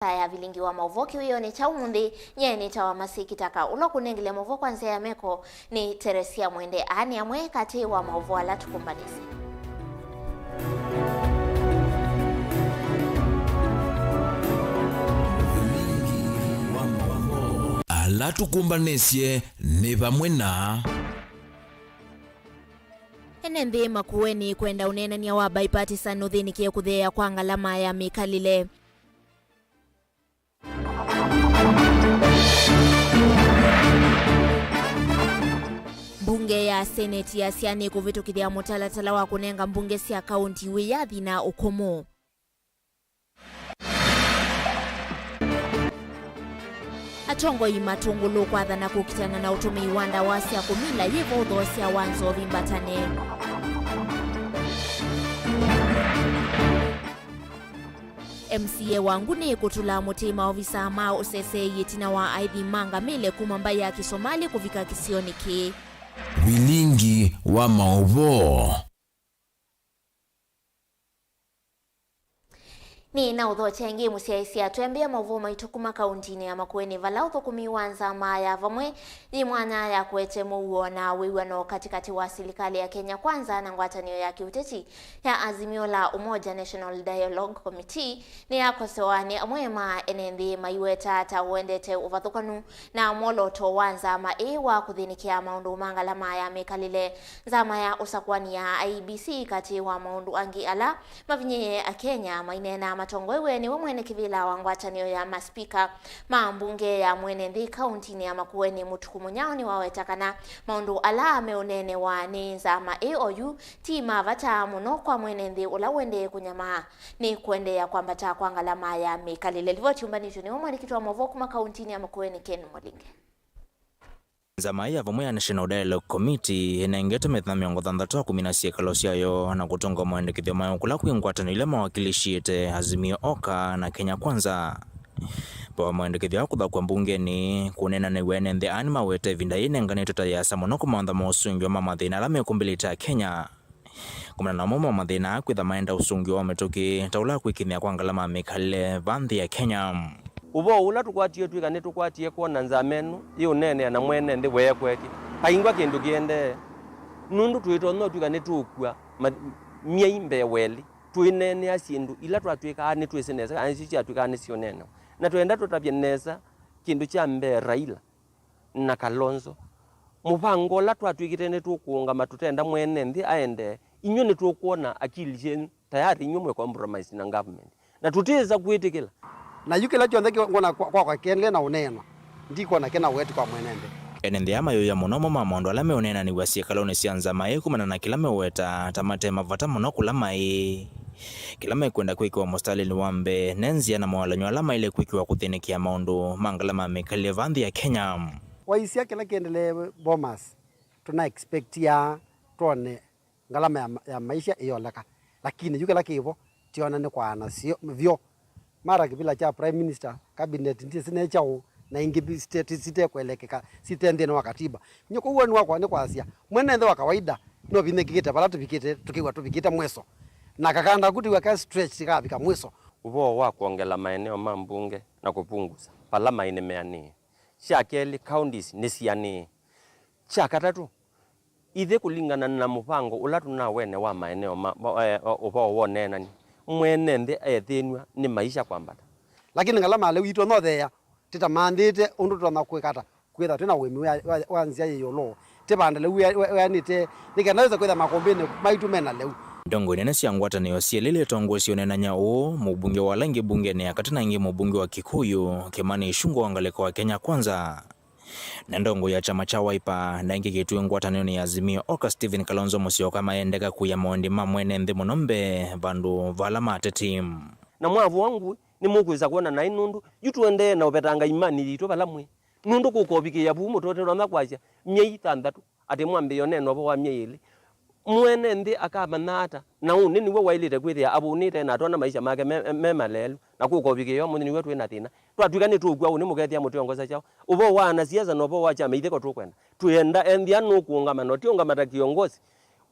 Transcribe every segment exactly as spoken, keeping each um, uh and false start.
Saa ya vilingi wa maũvoo kĩwĩonĩ kya ũmũnthĩ, nyie nĩtawa Masi Kitaka. Ũla ũkũnengele maũvoo kwa nzĩa ya meko nĩ Teresia Mwende. Aa nĩ amwe katĩ wa maũvoo ala tũkũmbanĩsye. Ala tũkũmbanĩsye nĩ vamwe na. Ene nthĩ Makueni kwenda ũneenany'a wa bipartisan ũthĩnĩkĩe kũtheea kwa ngalama ya mĩkalĩle. Mbunge ya Seneti yasya nĩkũvĩtũkĩthya mũtalatala wa kũnenga mbunge sya kaũnti wĩyathi na ũkũmũ. Atongoi matũngũlũ kwathana kũkitana na ũtũmĩi wa ndawa sya kũmila yĩvo ũthoosya wa nzovi mbatane. M C A wa Nguni kũtũla mũtĩ maovisa ma ũseseei ĩtina wa aithi ma ngamĩle kuma mbaĩ ya Kĩsomali kũvika kĩsionĩ kĩĩ. Vilingi wa maũvoo. Nĩ na ũthokya ĩngĩ mũsyaĩĩsya, twĩambĩa maũvoo maitũ kuma kaũntinĩ ya Makueni, vala ũthũkũmi wa nzama ya vamwe yĩ mwanya ya kũete mũuo na wĩw'ano katĩkatĩ wa silikalĩ ya Kenya Kwanza na ngwatanĩo ya kĩũteti ya Azimio la Umoja National Dialogue Committee nĩyakosewa nĩ amwe ma ene nthĩ maiweta ta ũendete ũvathũkanu na mwolooto wa nzama ĩĩ wa kũthĩnĩkĩa maũndũ ma ngalama ya mĩkalĩle. Nzama ya ũsakũani ya I E B C katĩ wa maũndũ angĩ ala mavinyĩĩe Akenya maineena matongoew'e nĩwe mwene kĩvĩla wa ngwatanĩo ya maspika ma mbunge ya mwene nthĩ kaũntinĩ ya Makueni, Mũtukũ Mũnyao, nĩwaweta kana maũndũ ala meũneenewa nĩ nzama ĩ oyu ti ma vata mũno kwa mwene nthĩ ũla ũendee kũnyamaa nĩ kũendeea kwambata kwa ngalama ya mĩkalĩle. Livoti yũmbanĩtw'e nĩwe mwandĩki wa maũvoo kuma kaũntinĩ ya Makueni, Ken Mũlinge. Nzama ya vamwe ya National Dialogue Committee ĩnengetwe mĩthenya mĩongo thanthatũ ya kũmina syĩkalo syayo na kũtũnga maendekethyo mayo kũla kwĩ ngwatanĩo ila mawakilishĩte Azimio Oka na Kenya Kwanza. Vaa maendekethyo aa kũthakwa mbungenĩ, kũneenanĩw'a ene nthĩ aa nĩmawete ĩvinda yĩĩ ĩnenganĩtwe ta yĩasa mũno kũmantha maũsũngĩo ma mathĩna ala mekũmbĩlĩte Akenya. Kumana na amwe ma mathĩna aa kwĩtha maenda ũsũngĩo wa mĩtũkĩ, ta ũla kwĩkĩmĩa kwa ngalama ya mĩkalĩle va nthĩ ya Kenya. Ũvoo ũla tũkwatie ũtw'ĩka nĩtũkwatie kwona nzama ĩno yĩũneenea na mwene nthĩ weekweki, kaingwa kĩndũ kĩendee, nũndũ twĩtonya ũtw'ĩka nĩtũũkua ma-, myei mbee wa ĩlĩ tũineenea syĩndũ ila twatw'ĩkaa nĩtwĩsĩ nesa kana nĩsyo syatw'ĩkaa nĩsyũneenewa. Na twenda tũtavye nesa kĩndũ kya mbee, Raila na Kalonzo. Mũvango ũla twatw'ĩkĩte nĩtũkũũngama tũtenda mwene nthĩ aendee, inyw'ĩ nĩtũkwona akili syenyu tayari inyw'ĩ mwĩ compromise na government. Na tũtĩsa kwĩtĩkĩla. Na yu kĩla kyonthe kĩ-, ngwona kwa-, kwakwa kĩendee na ũneenwa, ndikwona kĩna weti kwa mwene nthĩ. Ene nthĩ aa mayũĩa mũno amwe ma maũndũ ala meũneenanĩw'a syĩkalonĩ sya nzama ĩĩ kumana na kĩla meweta ta mate mavata mũno kũla maĩ. Kĩla mekwenda kwĩkĩwa mũsitalĩnĩ wa mbee nĩ nzĩa na mawalany'o ala maĩle kwĩkĩwa kũthĩnĩkĩa maũndũ ma ngalama ya mĩkalĩle va nthĩ ya Kenya. Waisya kĩla kĩendelee Bomas, tũna expectia twone ngalama ya, ya maisha ĩyoleka, lakini yu kĩla kĩvo tiona nĩ kwaana syo, vyũ. Mara kĩvĩla kya Prime Minister, cabinet ndyĩsĩ ne kyaũ, na ingĩ vi-, site-, sitekwelekeka, site nthĩnĩ wa katiba. Nyie kwoou woni wakwa nĩ kwasya, mwene nthĩ wa kawaida nũvinĩkĩte vala tũvikĩte, tũkĩw'a tũvikĩte mwiso. Na kakanda kaku tĩw'a ke stretch tikavika mwiso. Ũvoo wa kwongela maeneo ma mbunge na kũpungusa vala maĩ nĩmeanĩe. Kya kelĩ, counties nĩsianĩe. Kya katatũ, ithyĩ kũlingana na mũvango ũla tũnawene wa maeneo ma, ma, eh, ũvoo wa ũneenani, mwene nthĩ ethĩnw'a nĩ maisha kwambata. Lakini ngalama ya lĩu yitũ no theea, tĩtamanthĩte ũndũ tũtonya kwĩka ata kwĩtha twĩ na ũĩmi wa, wa, wa nzĩa yĩ ĩũlũ, tĩvande lĩu wĩa-, wĩa-, wĩanĩte, nĩ kenda wĩse kwĩtha makũmbĩnĩ maitũ me na lĩu. Ndongoi nene sya ngwatanĩo syelĩ itongoesye ũneenany'a ũũ, mũmbunge wa ala aingĩ mbungenĩ ya katĩ na aingĩ mũmbunge wa Kikuyu, Kimani Ichung'wah wa ngalĩko wa Kenya Kwanza. Na ndongoi ya kyama kya Wiper na ĩngĩ kĩtwĩ ngwatanĩonĩ ya Azimio Oka Stephen Kalonzo Musyoka mayendeka kũia maũndĩ ma mwene nthĩ mũno mbee vandũ va ala ma ateti. Na mwavũa ngũĩ, nĩmũkwĩsa kwona naĩ nũndũ yu tũendee na ũvetanga imani yitũ vala mwĩ. Nũndũ kũkovikĩĩa vu mũtote ũtonya kwasya myei thanthatũ, atĩ mwambĩĩe ũneena ũvoo wa myei ĩlĩ. Mwene nthĩ akamanya ata? Na ũnĩ nĩw'o waĩlĩte kwĩthĩa avũnĩte na atona maisha make me, me maleelu, na kũkovikĩĩa ũmũnthĩ nĩw'o twĩ na thĩna. Twatw'ĩka nĩtũũkw'a ũnĩ mũkethĩa mũtwĩongoza kyaũ? Ũvoo wa anasiasa na ũvoo wa kyama itheko tũkwenda. Twĩenda enthĩa nũkũũngama na ũtiũngama ta kĩongosi.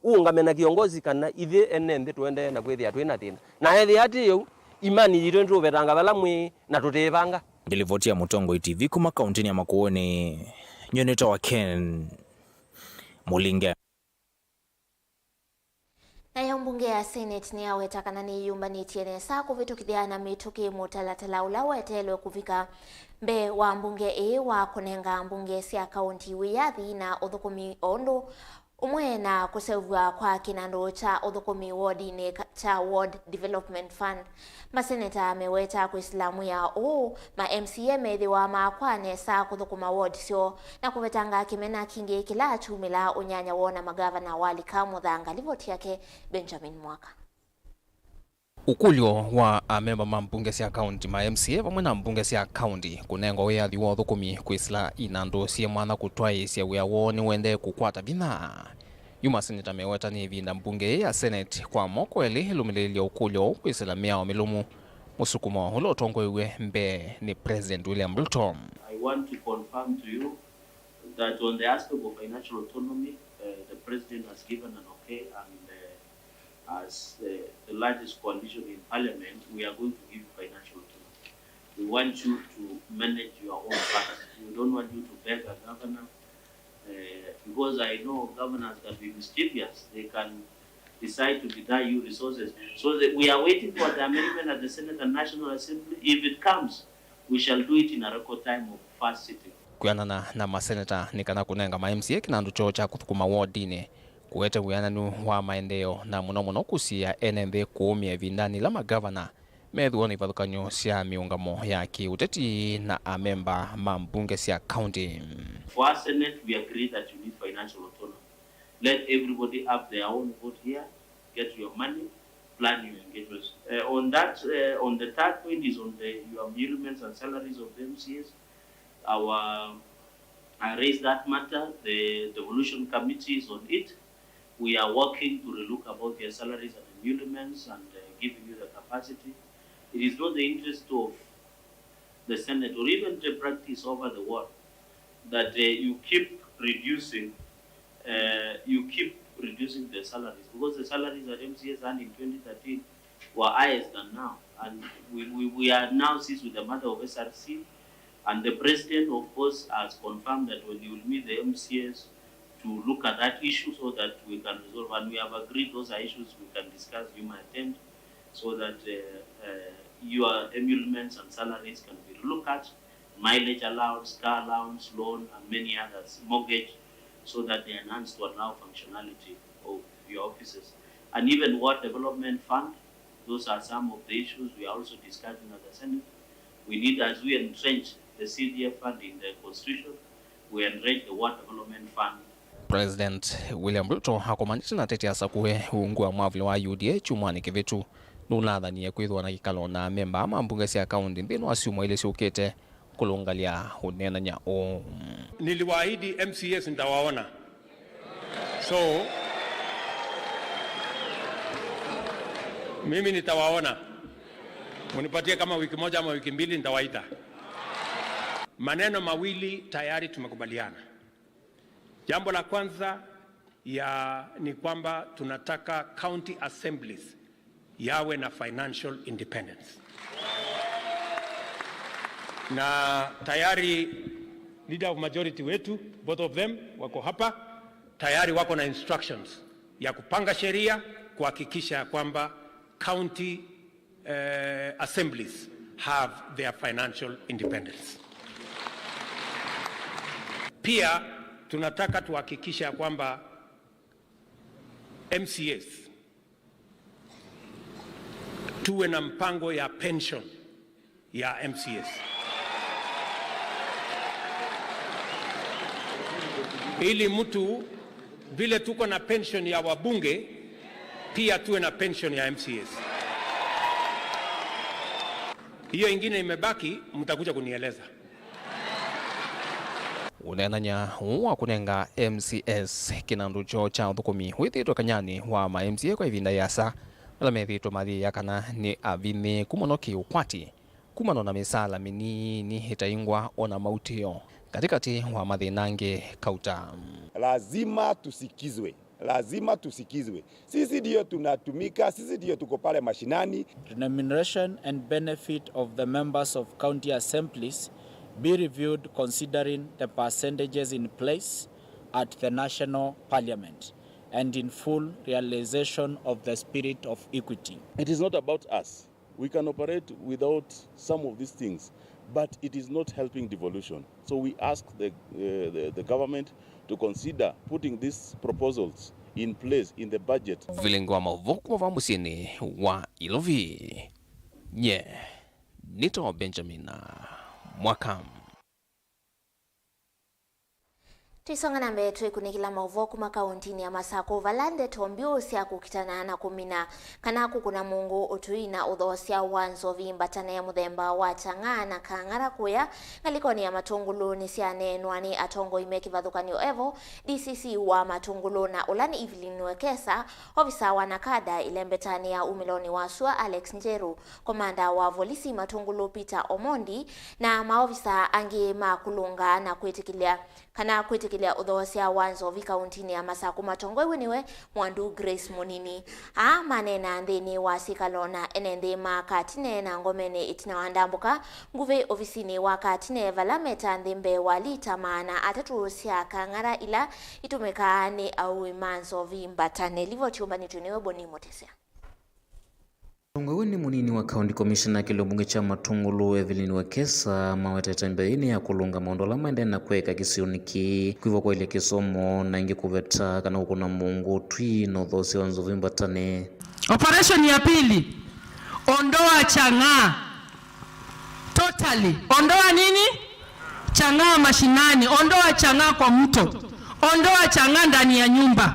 Ũũngame na kĩongosi kana ithyĩ ene nthĩ tũendee na kwĩthĩa twĩ na thĩna. Na ethĩa ti ũu, Imani yitũ nĩtũũvetanga vala mwĩ na tũtĩĩvanga. Ngĩlivoti ya Mũtongoi T V kuma kaũntĩnĩ ya Makueni, nyie nĩtawa Ken Mũlinge. Nayo mbunge ya Senate nĩyaweta kana nĩyĩyũmbanĩtye nesa kũvĩtũkĩthya na mĩtũkĩ mũtalatala ũla weteelwe kũvika mbee wa mbunge ĩĩ wa kũnenga mbunge sya kaũnti wĩyathi na ũthũkũmi o ũndũ ũmwe na kũseũvw'a kwa kĩnandũ kya ũthũkũmi wodinĩ ka-, kya Ward Development Fund. Maseneta meweta kwĩsĩla mwĩao ũũ, ma M C A methĩwa makwaa nesa kũthũkũma ward syoo na kũvetanga kĩmena kingĩ kĩla kyumĩla ũnyanya woo na magavana walika mũthanga. Livoti yake Benjamin Mwaka. Ũkũlyo wa amemba ma mbunge sya kaũnti, ma M C A vamwe na mbunge sya kaũnti kũnengwa wĩyathi wa ũthũkũmi kwĩsĩla inandũ syĩ mwanya kũtwaĩĩsya wĩa woo nĩũendee kũkwata vinya. Yu maseneta meweta nĩ ĩvinda mbunge ĩĩ ya Senate kwa moko elĩ ĩlũmĩlĩĩlye ũkũlyo ũũ kwĩsĩla mĩao mĩlũmu, mũsukumo ũla ũtongoew'e mbee nĩ President William Ruto. I want to confirm to you that on the aspect of financial autonomy, uh, the President has given an okay, and, uh, as, uh, the largest coalition in parliament, we are going to give you financial autonomy. We want you to manage your own funds. We don't want you to beg a governor, uh, because I know governors can be mischievous. They can decide to deny you resources. So that we are waiting for the amendment at the Senate and National Assembly. If it comes, we shall do it in a record time of first sitting. Kwĩanana na maseneta, nĩ kana kũnenga ma M C A kĩnandũ kyoo kya kũthũkũma wodinĩ kũete wĩananu wa maendeeo, na mũno mũno kũsiĩĩa ene nthĩ kũũmĩa ĩvindanĩ yĩla magavana methĩwa na ivathũkany'o sya mĩũngamo ya kĩũteti na amemba ma mbunge sya kaũnti. For us Senate, we agree that you need financial autonomy. Let everybody have their own vote here, get your money, plan your engagements. Uh, on that, uh, on the third point is on the, your emoluments and salaries of the M C As. Our, I raised that matter. The devolution committee is on it. We are working to relook about their salaries and emoluments and, uh, giving you the capacity. It is not the interest of the Senate or even the practice over the world that, uh, you keep reducing, uh, you keep reducing the salaries, because the salaries that M C As earned in twenty thirteen were highest than now. And we, we, we are now seized with the matter of S R C. And the president, of course, has confirmed that when he will meet the M C As to look at that issue so that we can resolve. And we have agreed those are issues we can discuss, you may attend, so that, uh, uh, your emoluments and salaries can be looked at, mileage allowance, car allowance, loan, and many others, mortgage, so that they enhance to allow functionality of your offices. And even Ward Development Fund, those are some of the issues we are also discussing at the Senate. We need, as we entrench the C D F fund in the constitution, we entrench the Ward Development Fund. President William Ruto akomanĩte na ateti asakũe ungu wa mwavuli wa U D A kyumwanĩ kĩvĩtu, nũnathanie kwĩthĩwa na kĩkalo na amemba ma mbunge sya kaũnti nthĩnĩ wa syumwa ilĩ syũkĩte kũlũngalya ũneenany'a ũũ. Niliwaahidi M C As nitawaona. So, mimi nitawaona. Munipatie kama wiki moja ama wiki mbili, nitawaita. Maneno mawili tayari tumekubaliana. Jambo la kwanza ya, ni kwamba tunataka county assemblies yawe na financial independence. Na tayari leader of majority wetu, both of them, wako hapa, tayari wako na instructions ya kupanga sheria kuhakikisha ya kwamba county, eh, assemblies have their financial independence. Pia tunataka tuhakikisha ya kwamba M C As tuwe na mpango ya pension ya M C As. Ili mtu, vile tuko na pension ya wabunge, pia tuwe na pension ya M C As. Hiyo ingine imebaki, mtakuja kunieleza. Ũneenany'a ũũ wa kũnenga M C As kĩnandũ kyoo kya ũthũkũmi wĩthĩĩtwe kanyanĩ wa ma M C A kwa ĩvinda yĩasa, ala methĩĩtwe mayĩĩa kana nĩ avinyĩĩku mũno kĩ-ũkwati kumana na mĩsaala mĩnini ĩtaingwa o na mautĩo katĩkatĩ wa mathĩna angĩ kauta. Lazima tusikizwe. Lazima tusikizwe. Sisi ndio tunatumika, sisi ndio tuko pale mashinani. Remuneration and benefit of the members of county assemblies be reviewed considering the percentages in place at the national parliament and in full realization of the spirit of equity. It is not about us. We can operate without some of these things, but it is not helping devolution. So we ask the, uh, the, the government to consider putting these proposals in place in the budget. Vilingi wa maũvoo kuma vaa mũsyĩnĩ wa Ilovi. Nye nĩtawa Benjamin Mwaka. Tũisonga na mbee twĩkunĩkĩla maũvoo kuma kaũntinĩ ya Masakũ, vala ndeto mbyũ sya kũkitana na kũmina kana kũkũna mũngũ, ũtũi na ũthoosya wa nzovi mbatane ya mũthemba wa Chang'aa na Kang'ara kũya ngalĩkonĩ ya Matũngũlũ nĩsyaneenwa nĩ atongoi me kĩvathũkany'o evo, D C C wa Matũngũlũ na ũla nĩ Evelyn Wekesa, ovisa wa NACADA ĩlembetanĩ ya umĩlonĩ wa sua Alex Njeru, komanda wa volisi Matũngũlũ Peter Omondi, na maovisa angĩ ma kũlũnga na kwĩtĩkĩlya kana kwĩtĩkĩlya ũthoosya wa nzovi kaũntinĩ ya Masakũ matongoew'e nĩwe Mwandu Grace Mũnini. Aa maneena nthĩnĩ wa syĩkalo na ene nthĩ ma Katine na Ngomene ĩtina wa ndambũka nguvĩ ovisinĩ wa Katine, vala meta nthĩ mbee wa lita maana atatũ sya Kang'ara ila itũmĩkaa nĩ aui ma nzovi mbatane. Livoti yũmbanĩtw'e nĩwe Boni Mũtesya. Ũtongoew'e nĩ mũnini wa County Commissioner kĩlio mbunge kya Matũngũlũ, Evelyn Wekesa, mawetete mbeĩnĩ ya kũlũnga maũndũ ala maendee na kwĩka kĩsionĩ kĩĩ, kwĩva kwaĩlya kĩsomo, na ĩngĩ kũveta kana kũkũna mũngũ, ũtwi, na ũthoosya wa nzovi mbatane. Operation ya pili, ondoa Chang'aa. Totally. Ondoa nini? Chang'aa mashinani. Ondoa Chang'aa kwa mto. Ondoa Chang'aa ndani ya nyumba.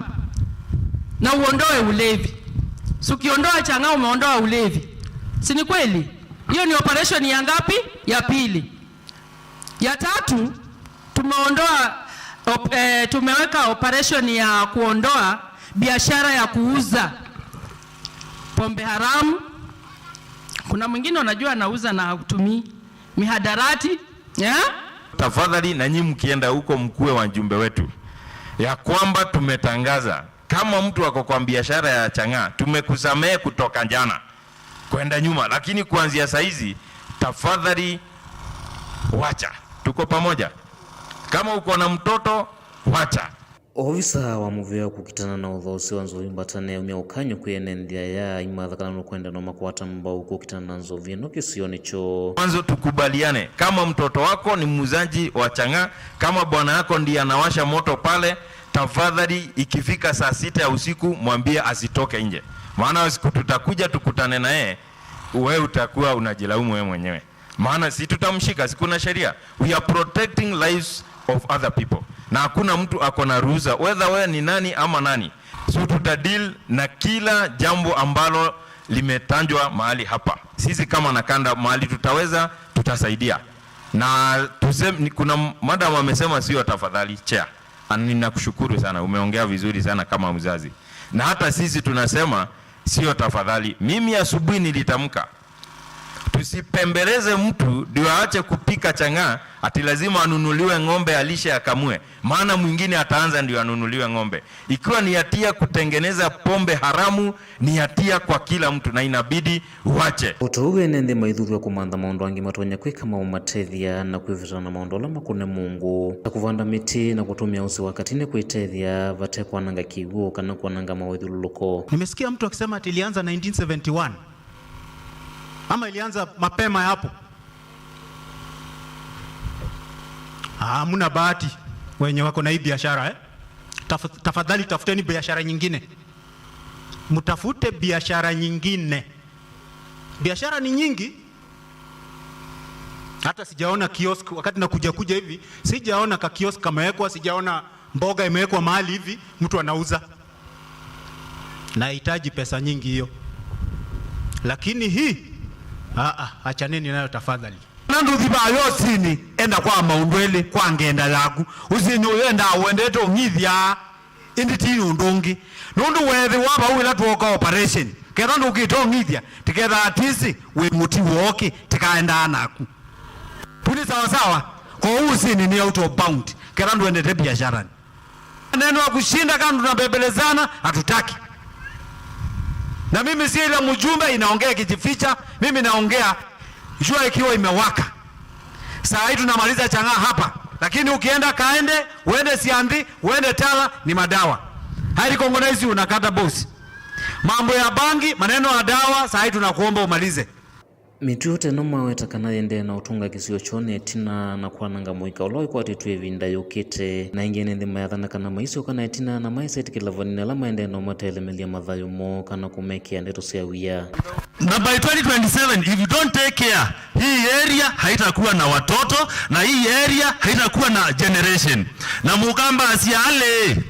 Na uondoe ulevi. Si ukiondoa Chang'aa umeondoa ulevi. Si ni kweli? Hiyo ni operation ya ngapi? Ya pili. Ya tatu, tumeondoa op, eh, tumeweka operation ya kuondoa biashara ya kuuza pombe haramu. Kuna mwingine unajua anauza na hakutumii. Mihadarati, yeah? Tafadhali, na nyinyi mkienda huko mkuwe wajumbe wetu ya kwamba tumetangaza, kama mtu ako kwa biashara ya Chang'aa, tumekusamehe kutoka jana kwenda nyuma, lakini kuanzia saizi, tafadhali wacha. Tuko pamoja. Kama uko na mtoto, wacha. Ovisa wa mũvĩa wa kũkitana na ũthoosya wa nzovi mbatane aumya ũkany'o kwĩ ene nthĩ aya aimatha kana nũkwenda no makwata mbau kũkitana na nzovi ĩno kĩsionĩ kyoo. Mwanzo tukubaliane, kama mtoto wako ni muuzaji wa Chang'aa, kama bwana yako ndiye anawasha moto pale, tafadhali ikifika saa sita ya usiku mwambie asitoke nje, maana siku tutakuja tukutane na yeye, wewe utakuwa unajilaumu wewe mwenyewe. Maana si tutamshika, si kuna sheria. We are protecting lives of other people. Na hakuna mtu ako na ruhusa, whether wewe ni nani ama nani. So tutadeal na kila jambo ambalo limetajwa mahali hapa. Sisi kama NACADA, mahali tutaweza, tutasaidia. Na tusem, ni, kuna madam amesema sio tafadhali, chair. Na ninakushukuru sana, umeongea vizuri sana kama mzazi. Na hata sisi tunasema sio tafadhali. Mimi asubuhi nilitamka, tusipembeleze mtu ndio aache kupika chang'aa, ati lazima anunuliwe ng'ombe alishe akamue, maana mwingine ataanza ndio anunuliwe ng'ombe. Ikiwa ni hatia kutengeneza pombe haramu, ni hatia kwa kila mtu na inabidi uache. O ta ũu ene nthĩ maithuthw'a kũmantha maũndũ angĩ matonya kwĩka maũmatethya na kwĩvĩtana na maũndũ ala makũne mũngũ, ta kũvanda mĩtĩ na kũtũmĩa ũsĩ wa katine kwĩtethya vate kwananga kĩw'ũ kana kwananga mawĩthyũlũlũko. Nimesikia mtu akisema ati ilianza nineteen seventy-one. Ama ilianza mapema ya hapo? Ah, hamuna bahati wenye wako na hii biashara, eh? Taf-, tafadhali tafuteni biashara nyingine. Mtafute biashara nyingine. Biashara ni nyingi. Hata sijaona kiosk, wakati nakuja kuja hivi, sijaona ka kiosk kamewekwa, sijaona mboga imewekwa mahali hivi mtu anauza. Nahitaji pesa nyingi hiyo. Lakini hii, ah, ah, achaneni nayo tafadhali. Na nduthi va yosini, enda kwa maũndũ elĩ, kwa ngenda yaku. Ũsini ũyũ endaa wendete ũng'ithya, ĩndĩ ti ũndũ ũngĩ. Nũndũ weethĩwa vau ĩla twoka operation, ketha ndũkĩte ũng'ithya, tiketha atisi wĩ mũti wooki, tikaendaa naku. Vu nĩ sawa sawa? Kwoou ũsini nĩ out of bound, ketha ndwendete biasharani. Neno ya kushinda kama tunabembelezana, hatutaki. Na mimi si ile mjumbe inaongea ikijificha, mimi naongea jua ikiwa imewaka. Saa hii tunamaliza Chang'aa hapa, lakini ukienda Kaende, uende Sianthi, uende Tala, ni madawa. Hadi Kongo Naisi unakata bosi. Mambo ya bangi, maneno ya dawa, saa hii tunakuomba umalize. Mĩtuo ta ĩno maweta kana yĩendee na ũtũnga kĩsio kyoo na ĩtina na kwananga mũika ũla ũikwatĩtw'e ĩvinda yũkĩte, na ĩngĩ nĩ nthĩ mayathana kana maisyoka na ĩtina na maisĩtĩkĩla vanini ala maendee na ũmatelemelya mathayũ moo kana kũmekĩa ndeto sya wia. Na by twenty twenty-seven, if you don't take care, hii area haitakuwa na watoto, na hii area haitakuwa na generation. Na mũkamba asia alĩ,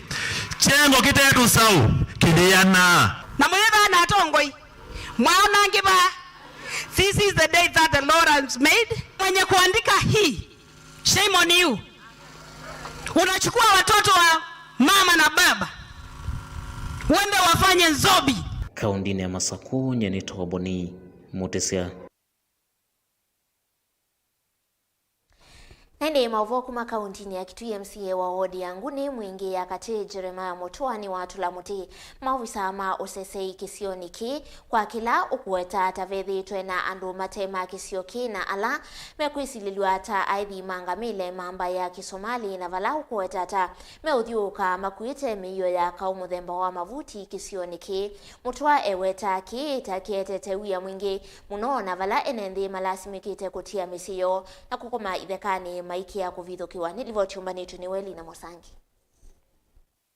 kyengo kĩte tũsaũ kĩlĩana. Na mũyĩthana atongoi. Mwaona ngiva, this is the day that the Lord has made. Mwenye kuandika hii, shame on you. Unachukua watoto wa mama na baba, uende wafanye nzobi. Kaũndĩnĩ ya Masakũ, nyie nĩ Toboni Mũtĩsya. Na ĩndĩ maũvoo kuma kaũntĩnĩ ya Kitui, M C A wa wodi ya Nguni Mwingĩ ya Katĩ, Jeremiah Mũtũa, nĩwatũla mũtĩ maovisa ma ũsesei kĩsionĩ kĩĩ kwa kĩla ũkũweta ta vethĩĩtwe na andũ mate ma kĩsio kĩĩ na ala mekwĩsilĩlw'a ta aĩthi ma ngamĩle ma mbaĩ ya Kĩsomali, na vala ũkũweta ta meũthyũũka makuĩte mĩio ya kaũ mũthemba wa mavuti kĩsionĩ kĩĩ. Mũtũa eweta kĩĩ ta kĩetete wia mwingĩ mũno, na vala ene nthĩ malasimĩkĩte kũtia mĩsyĩ yoo na kũkoma ithekanĩ maikĩa kũvithũkĩwa. Nĩ livoti yũmbanĩtw'e nĩ Welina Mũsangi.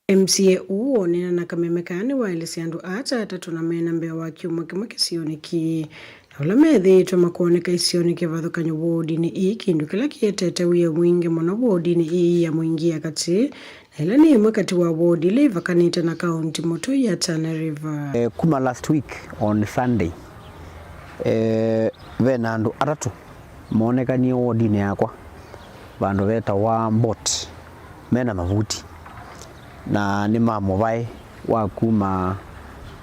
M C A ũũ wonena na kameme kaa nĩwaelesya andũ aa ta atatũ na mena mbee wa kyumwa kĩmwe kĩsionĩ kĩĩ, na ũla methĩĩtwe makwoneka isionĩ kĩvathũkany'o wodinĩ ĩĩ, kĩndũ kĩla kĩetete wia mwingĩ mũno wodinĩ ĩĩ ya Mwingĩ ya Katĩ, na ĩla nĩ ĩmwe katĩ wa wodi ila ivakanĩte na kaũnti mũtũi ya Tana River. Eh, kuma last week on Sunday, eh, ve na andũ atatũ moonekanie wodinĩ yakwa vandũ vetawa Mbot, mena mavuti, na nĩ ma mũvaĩ wa kuma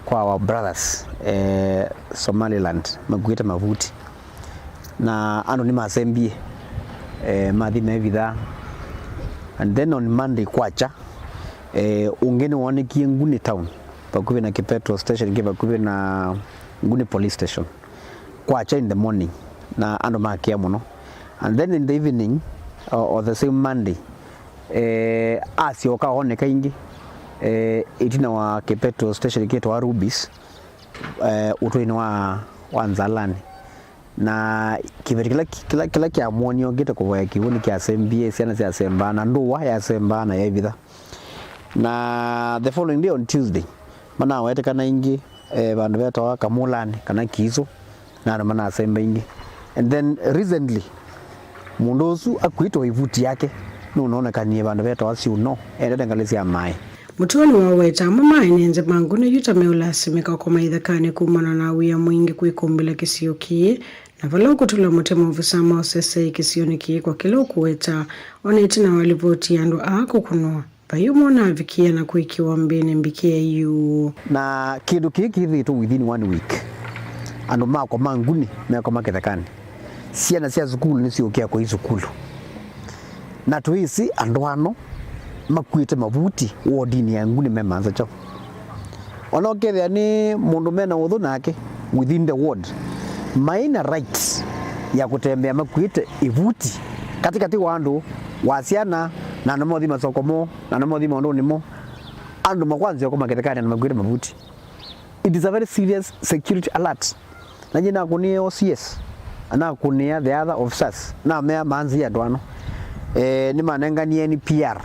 kwa our brothers, eh, Somaliland, makuĩte mavuti. Na andũ nĩmasembie, eh, mathi mevithaa. And then on Monday kwakya, eh, ũngĩ nĩwoonekie Nguni town, vakuvĩ na Kipeto station, kĩ vakuvĩ na Nguni police station. Kwakya in the morning, na andũ makĩa mũno. And then in the evening, or, or the same Monday, eh, asyoka oneka ingĩ, eh, ĩtina wa Kipeto station kĩtawa Rubis, eh, ũtũinĩ wa, wa Nzalani. Na kĩveti kĩla, kĩla, kĩla kĩamwonie okĩte kũvoya kĩw'ũ nĩkyasembie, syana syasembaa, na ndũa yasembaa na yaivitha. Na the following day on Tuesday, manawetĩkana ingĩ, eh, vandũ vetawa Kamũlanĩ kana Kiiso, na andũ manasemba ingĩ. And then recently, mũndũ ũsu akuĩtwe ivuti yake nũnonekanie vandũ vetawa Syũno, endete ngalĩ sya maĩ. Mũtũa nĩwaweta amwe ma ene nthĩ ma Nguni yu ta meũlasimĩka kũkoma ithekanĩ kumana na wia mwingĩ kwĩkũmbĩla kĩsio kĩĩ, na vala ũkũtũla mũtĩ maovisa ma ũsesei kĩsionĩ kĩĩ kwa kĩla ũkũweta, ona ĩtina wa livoti ya andũ aa kũkũnwa. Vai ũmwe ũnavikie na kwĩkĩwa mbĩnĩ mbikĩe yu. Na kĩndũ kĩĩ kĩthĩĩtwe within one week. Andũ makwa ma Nguni mekoma kĩthekanĩ. Syana sya sukulu nĩsyũkĩa kũi sukulu. Na twĩsĩ andũ ano makuĩte mavuti wodinĩ ya Nguni me manza kyaũ. Ona ũkethĩa nĩ mũndũ mena ũthũ nake within the ward, maĩ na right ya kũtembea makuĩte ivuti katĩkatĩ wa andũ, wa syana, na andũ mothi masoko moo, na andũ mothi maũndũnĩ moo. Andũ makwanzĩa kũma kĩthekanĩ andũ makuĩte mavuti. It is a very serious security alert. Na nyie nakũnĩe O C S, na nakũnĩa the other officers, namea manzĩe andũ ano. Eh, nĩmanenganie N P R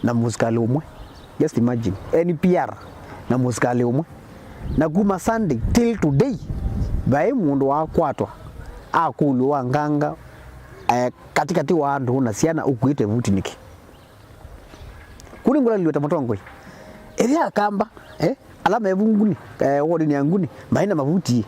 na mũsikalĩ ũmwe. Just imagine, N P R na mũsikalĩ ũmwe. Na kuma Sunday till today, vai mũndũ wakwatwa akũlw'a wa nganga, eh, katĩkatĩ wa andũ na syana ũkuĩte vuti nĩkĩ? Kũ nĩngũlalilw'a ta mũtongoi. Ĩthĩa Akamba, eh, ala me vu Nguni, eh, wodinĩ ya Nguni, maĩ na mavuti.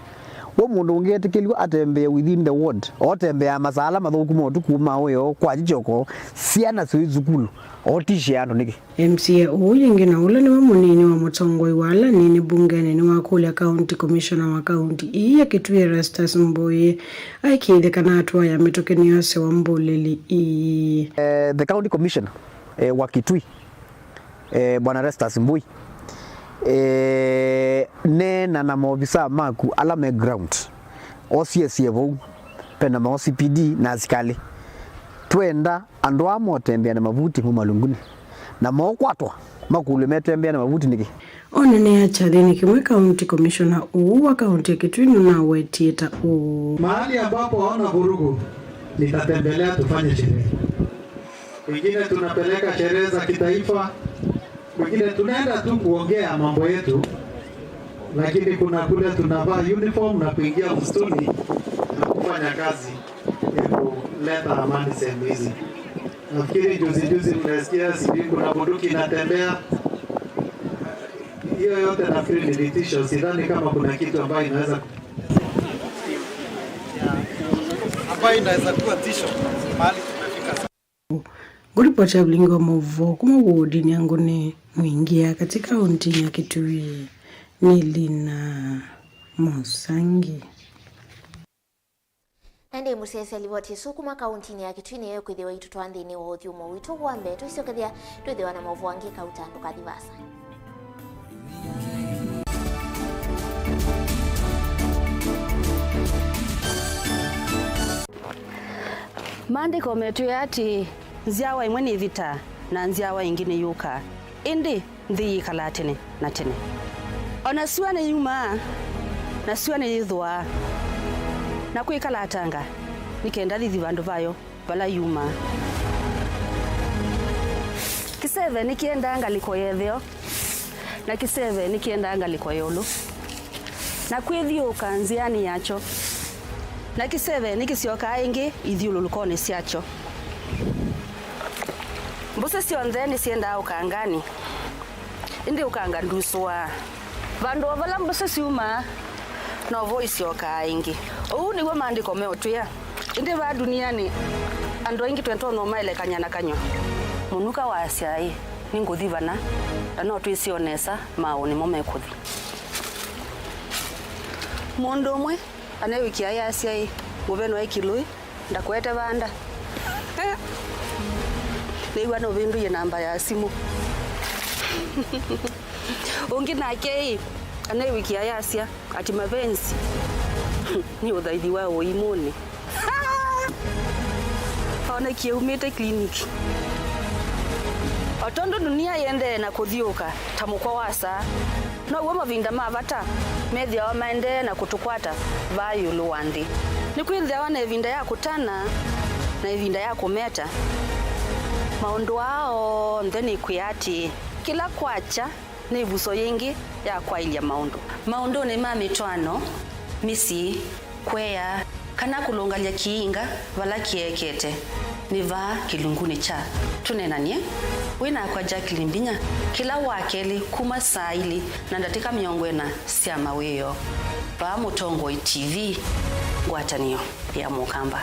We mũndũ ũngĩetĩkĩlw'a atembee within the ward, otembeaa masaa ala mathũku ma ũtukũ ma wĩoo, kwakya kyoko, syana syũĩ sukulu, otishĩa andũ nĩkĩ? M C A ũũ yĩngĩ na ũla nĩwe mũnini wa mũtongoi wa ala anini mbungenĩ nĩwakũlya County Commissioner wa kaunti ii ya Kitui Erastus Mbũĩ aikĩĩthye kana atũa ya mĩtũkĩ nĩyosewa mbũlĩli ii. Eh, the County Commissioner, eh, wa Kitui, Eh, Bwana Restus Mbui, eh, neena na maovisa maku ala me ground, O C S e vau, pena ma O C P D na asikalĩ. Twenda andũ aa motembea na mavuti mo malungunĩ, na mokwatwa makũlw'e metembea na mavuti nĩkĩ? Onanĩa kyathĩnĩ kĩmwe, County Commissioner ũũ wa kaunti ya Kitui nũnawetie ta ũũ. Mahali ambapo haona vurugu, nitatembelea tufanye sherehe. Wengine tunapeleka sherehe za kitaifa, wengine tunaenda tu kuongea mambo yetu, lakini kuna kule tunavaa uniform na kuingia msituni na kufanya kazi ya kuleta amani sehemu hizi. Nafikiri juzi juzi mnasikia sijui kuna bunduki inatembea. Hiyo yote nafikiri ni vitisho, sidhani kama kuna kitu ambayo inaweza, ambayo inaweza kuwa tisho mahali tumefika. Ngũripoti ya vilingi wa maũvoo kuma wodinĩ ya Ngũnĩ Mwingĩ ya katĩ kauntinĩ ya Kitui nĩ Lina Mũsangi. Na ĩndĩ mũsyaĩĩsya livoti ĩsu kuma kauntinĩ ya Kitui nĩyo ĩkwĩthĩwa itũtwaa nthĩnĩ wa ũthyũmũo witũ wa mbee. Tũisyokethya twĩthĩwa na maũvoo angĩ kauta ndũkathi vaasa. Maandĩko metwĩe atĩĩ, nzyawa ĩmwe nĩvĩtaa, na nzyawa ĩngĩ nĩyũkaa, ĩndĩ nthĩ yĩkalaa tene na tene. O na syũa nĩyumaa, na syũa nĩyĩthũaa, na kwĩkalatanga, nĩ kenda yĩthi vandũ vayo vala yumaa. Kĩseve nĩkĩendaa ngalĩko ya ĩtheo, na kĩseve nĩkĩendaa ngalĩko ya ĩũlũ, na kwĩthyũũka nzĩanĩ yakyo, na kĩseve nĩkĩsyokaa ĩngĩ ithyũlũlũkonĩ syakyo. Mbũsĩ syonthe nĩsyendaa ũkanganĩ, ĩndĩ ũkanga ndusũaa. Vandũ o vala mbũsĩ syumaa, novo isyokaa ĩngĩ. Ũu nĩw'o maandĩko meũtwĩa. Ĩndĩ vaa dunianĩ, andũ aingĩ twĩtonya ũmaelekany'a na kanyw'a. Mũnuka waasya, ĩ, nĩngũthi vana, na no twĩsĩ o nesa maaũ nĩmo mekũthi. Mũndũ ũmwe aneewĩkĩa ayasya, ĩ, ngũvenwa ĩ kĩlũĩ, ndakũete vanda. Nĩw'a nũvĩndũie namba ya simũ. Ũngĩ nake ĩ, aneewĩkĩa ayasya ati mavenzi nĩ ũthaithi wa ũimũnĩ. Onekie umĩte clinic. O tondũ dunia yĩendee na kũthyũũka ta mũkwa wa saa, now'o mavinda ma vata methĩawa maendee na kũtũkwata vaa ĩũlũ wa nthĩ. Nĩkwĩthĩawa na ĩvinda ya kũtana na ĩvinda ya kũmeta. Maũndũ aa onthe nĩkwĩa atĩĩ, kĩla kwakya nĩ ĩvuso yĩngĩ ya kwaĩlya maũndũ. Maũndũnĩ ma mĩtwaano, mĩsyĩ, kũea, kana kũlũngalya kĩinga vala kĩekete, nĩ vaa kĩlungunĩ kya Tũneenany'e wĩ nakwa Jacqueline Mbinya kĩla Wakelĩ kuma saa ilĩ na ndatĩka mĩongo ĩna sya mawĩoo, vaa Mũtongoi T V, ngwatanĩo ya Mũkamba.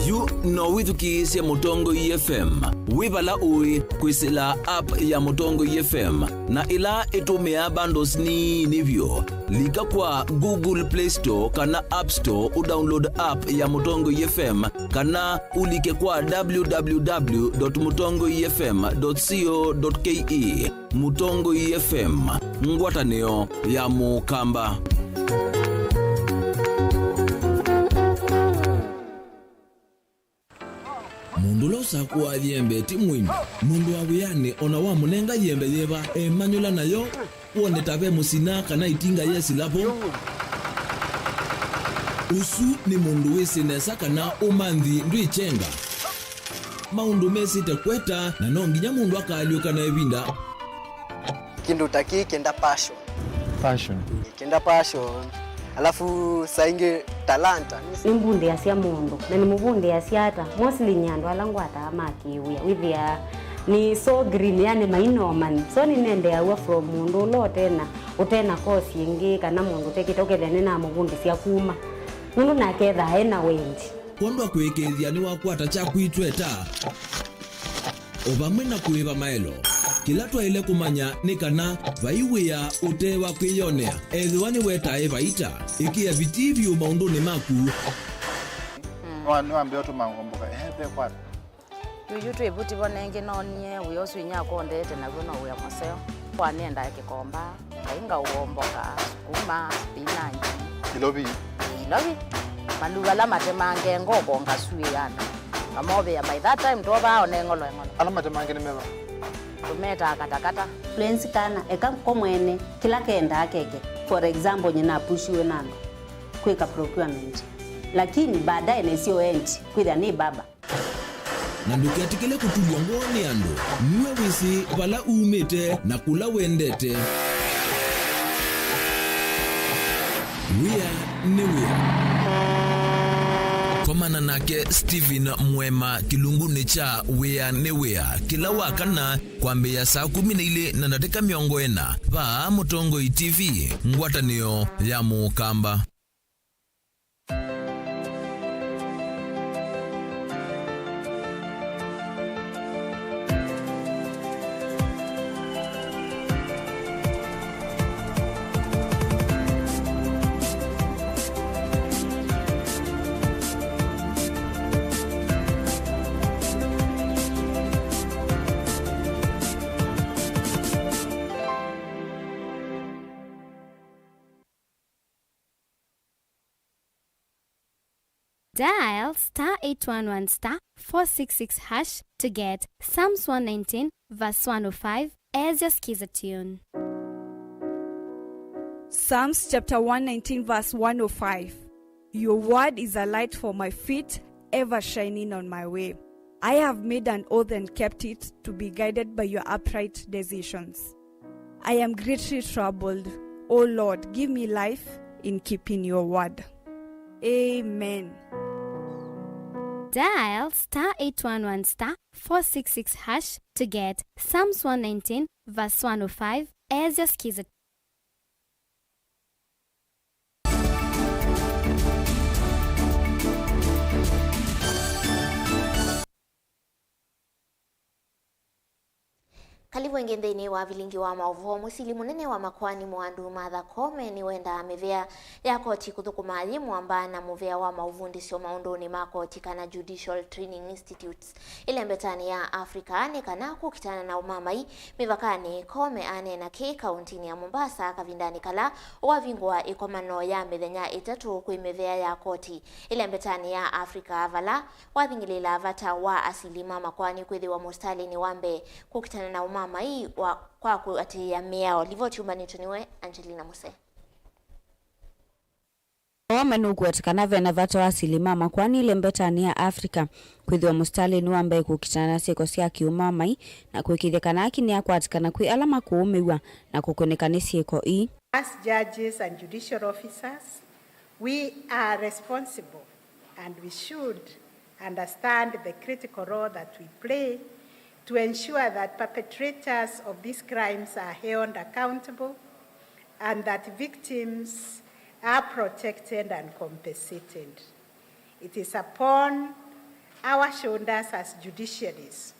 Yu no wĩthukĩĩsye Mũtongoi F M wĩ vala ũĩ kwĩsĩla app ya Mũtongoi F M, na ĩla ĩtũmĩaa bundles nini vyũ. Lika kwa Google Play Store kana App Store ũdownload app ya Mũtongoi F M, kana ũlike kwa w w w dot mũtongoi f m dot co dot k e. Mũtongoi F M, ngwatanĩo ya Mũkamba. Mũndũ ũla ũsakũaa yembe ti mũimi. Mũndũ wa wĩanĩ o na wamũnenga yembe yĩva, emanyũla nayo, wone ta ve mũsina kana ĩtinga yesĩla vo. Ũsu nĩ mũndũ wĩsĩ nesa kana ũmanthi ndwĩkyenga. Maũndũ mesĩte kweta, na no nginya mũndũ akaalyũka na ĩvinda. Kĩndũ ta kĩĩ kĩenda passion. Passion. Kĩenda passion. Alafu saa ingĩ talanta. Nĩmbundĩasya mũndũ, na nĩmũvundĩasya ata? Mostly nĩ andũ ala ngwataa ma kĩwĩa. Wĩthĩaa nĩ so green, yani maina ũmanyi. So nĩnendeeaw'a from mũndũ ũla ũtena, ũtena course ĩngĩ, kana mũndũ ũtekĩte, ũkethĩa nĩnamũvundĩsya kuma. Nũndũ nake ethaa ena wendi. Kwondũ wa kũĩkĩĩthya nĩwakwata kyaku itweta, o vamwe na kũĩva maelo. Kĩla twaĩle kũmanya nĩ kana vai wĩa ũte wa kwĩyonea. Ethĩwa nĩwetae vaita, ĩkĩa vitii vyũ maũndũnĩ maku. Nĩwa-, nĩwambĩĩa ũtũma ngomboka. Ehe, ve kwata. Yuyu twĩ vuti vo nengĩ, noonie wĩa ũsu inyakwa ũndeete naw'o no wĩa mũseo. Kwa nĩendaa kĩkomba, ngai ngaũomboka, sukuma, spinach. Ilovi. Ilovi. Maluu ala matemange ngoko ngasuĩĩa andũ. Ngamovĩa, by that time twovaa one ng'olo eng'olo. Ala matemange nĩ meva? Tũmetaa katakata. Lwenzi kana, eka ko mwene, kĩla kendaa keke. For example, nyie napushiwe na andũ kwĩka procurement. Lakini baadaye nesio end, kwĩthĩa nĩ baba. Na ndũketĩkĩle kũtulw'a ngoo nĩ andũ. Nue wĩsĩ vala umĩte na kũla wendete. Wĩa nĩ wĩa. Komana nake Stephen Mwema kĩlungunĩ kya Wĩa nĩ Wĩa kĩla wa kana kwambĩĩa saa kũmi na ilĩ na ndatĩka mĩongo ĩna vaa Mũtongoi T V, ngwatanĩo ya Mũkamba. Dial star eight one one star four six six hash to get Psalms one nineteen verse one oh five as your skiza tune. Psalms chapter one nineteen verse one oh five. Your word is a light for my feet, ever shining on my way. I have made an oath and kept it, to be guided by your upright decisions. I am greatly troubled. O Lord, give me life in keeping your word. Amen. Dial star eight one one star four six six hash to get Psalms one nineteen verse one oh five as your skiza. Kalĩvu ĩngĩ nthĩnĩ wa vilingi wa maũvoo. Mũsili mũnene wa makoani Mũandu Martha Koome nĩwendaa mĩvĩa ya koti kũthũkũma yĩ mwamba na mũvĩa wa maũvundĩsyo maũndũnĩ ma koti kana Judicial Training Institutes ĩlembetanĩ ya Africa nĩ kana kũkitana na ũmamai mĩvakanĩ. Koome aneena kĩĩ kaũntinĩ ya Mombasa kavindanĩ kala wavingũa ĩkomano ya mĩthenya ĩtatũ kwĩ mĩvĩa ya koti ĩlembetanĩ ya Africa vala wathing'ĩlĩĩla vata wa asili ma makoani kwĩthĩwa mũsitalĩnĩ wa mbee kũkitana na ũmamai wa kwa kũatĩĩa mĩao. Livoti yũmbanĩtw'e nĩwe Angelina Muse. Koome nũkũweta kana ve na vata wa asili ma makoani ĩlembetanĩ ya Africa kwĩthĩwa mũsitalĩnĩ wa mbee kũkitana na syĩko sya kĩũmamai na kũĩkĩĩthya kana aki nĩakwatĩkana kwĩ ala makũũmĩw'a na kũkũnĩka nĩ syĩko ii. As judges and judicial officers, we are responsible and we should understand the critical role that we play to ensure that perpetrators of these crimes are held accountable and that victims are protected and compensated. It is upon our shoulders as judiciaries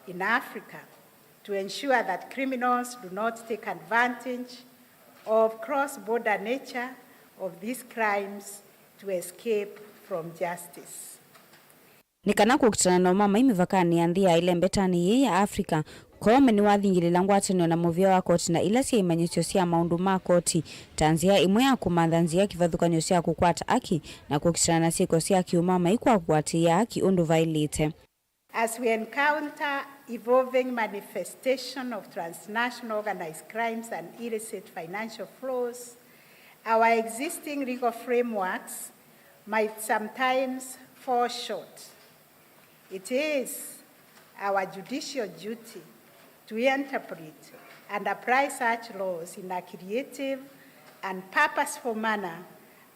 in Africa to ensure that criminals do not take advantage of cross-border nature of these crimes to escape from justice. Nĩ kana kũkitana na ũmamai mĩvakanĩ ya nthĩ ya ĩlembetanĩ yĩĩ ya Africa, Koome nĩwathingĩlĩla ngwatanĩo na mũvĩa wa koti na ila syĩ imanyĩsyo sya maũndũ ma koti ta nzĩa ĩmwe ya kũmantha nzĩa kĩvathũkany'o sya kũkwata aki na kũkitana na syĩko sya kĩũmamai kwa kũatĩĩa aki ũndũ vaĩlĩte. As we encounter evolving manifestation of transnational organized crimes and illicit financial flows, our existing legal frameworks might sometimes fall short. It is our judicial duty to interpret and apply such laws in a creative and purposeful manner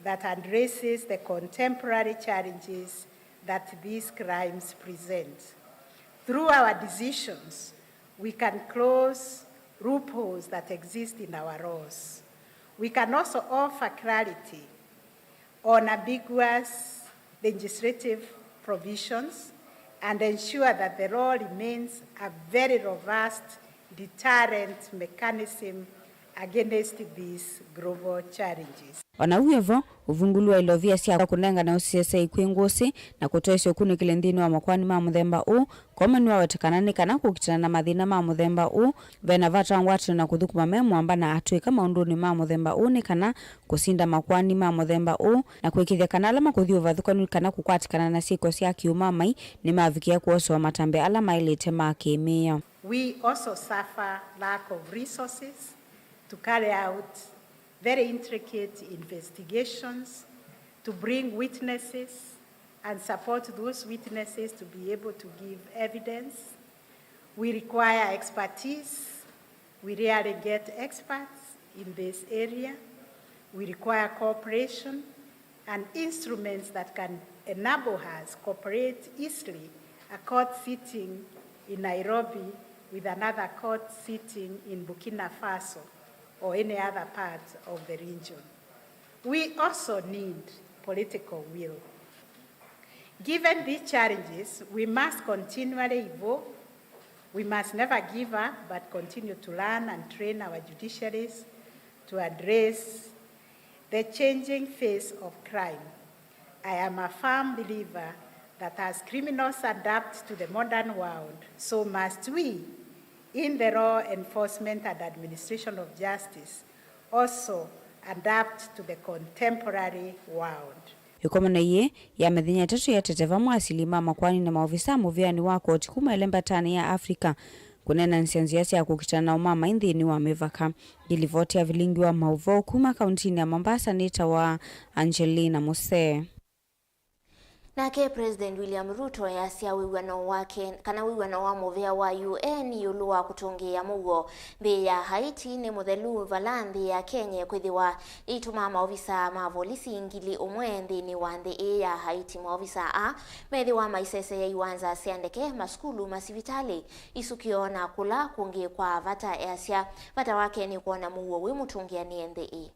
that addresses the contemporary challenges that these crimes present. Through our decisions, we can close loopholes that exist in our laws. We can also offer clarity on ambiguous legislative provisions and ensure that the law remains a very robust deterrent mechanism against these global challenges. O na wĩ vo, ũvungũlu wa ilovia sya kũnengane ũsesei kwĩ ngũsĩ na kũtwaĩsya ũkunĩkĩli nthĩnĩ wa makoani ma mũthemba ũũ, Komen nĩwaweta kana nĩ kana kũkitana na mathĩna ma mũthemba ũũ, ve na vata wa ngwatanĩo na kũthũkũma me mũamba na atũĩka maũndũnĩ ma mũthemba ũũ nĩ kana kũsinda makoani ma mũthemba ũũ na kũĩkĩĩthya kana ala makũthi ũvathũkanu kana kũkwatĩkana na syĩko sya kĩũmamai nĩmavikĩa kwosewa matambya ala maĩlĩte ma kĩ-mĩao. We also suffer lack of resources to carry out very intricate investigations, to bring witnesses and support those witnesses to be able to give evidence. We require expertise. We rarely get experts in this area. We require cooperation and instruments that can enable us cooperate easily, a court sitting in Nairobi with another court sitting in Burkina Faso or any other part of the region. We also need political will. Given these challenges, we must continually evolve. We must never give up, but continue to learn and train our judiciaries to address the changing face of crime. I am a firm believer that as criminals adapt to the modern world, so must we, in the law enforcement and administration of justice, also adapt to the contemporary world. Ĩkomano yĩĩ ya mĩthenya ĩtatũ ĩetete vamwe asili ma makoani na maovisaa mũvĩanĩ wa koti kuma ĩlembetanĩ ya Africa kũneenanĩsya nzĩa sya kũkitana na ũmamai nthĩnĩ wa mĩvaka. Ngilivoti ya vilingi wa maũvoo kuma kauntinĩ ya Mombasa nĩtawa Angelina Musee. Nake President William Ruto easya wĩw'ano wake, kana wĩw'ano wa mũvĩa wa U N ĩũlũ wa kũtũngĩĩa mũuo nthĩ ya Haiti nĩ mũthelu, vala nthĩ ya Kenya ĩkwĩthĩwa ĩitũma maovisaa ma volisi ngili ũmwe nthĩnĩ wa nthĩ ĩĩ ya Haiti. Maovisaa aa methĩwa maiseseea iwanza sya ndeke, masukulu, masivitalĩ, isukĩo na kũla kũngĩ kwa vata. Easya vata wake nĩ kwona mũuo wĩ mũtũngĩanĩe nthĩ ĩĩ.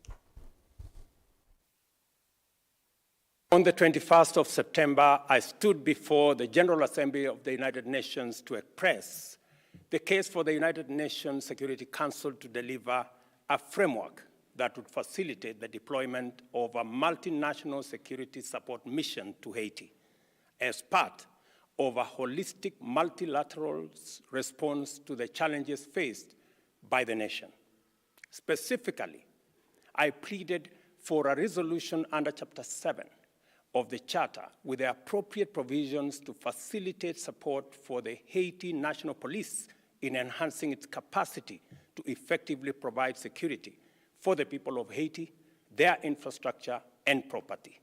On the twenty-first of September, I stood before the General Assembly of the United Nations to express the case for the United Nations Security Council to deliver a framework that would facilitate the deployment of a multinational security support mission to Haiti as part of a holistic multilateral s-, response to the challenges faced by the nation. Specifically, I pleaded for a resolution under Chapter seven of the Charter with the appropriate provisions to facilitate support for the Haiti National Police in enhancing its capacity to effectively provide security for the people of Haiti, their infrastructure, and property.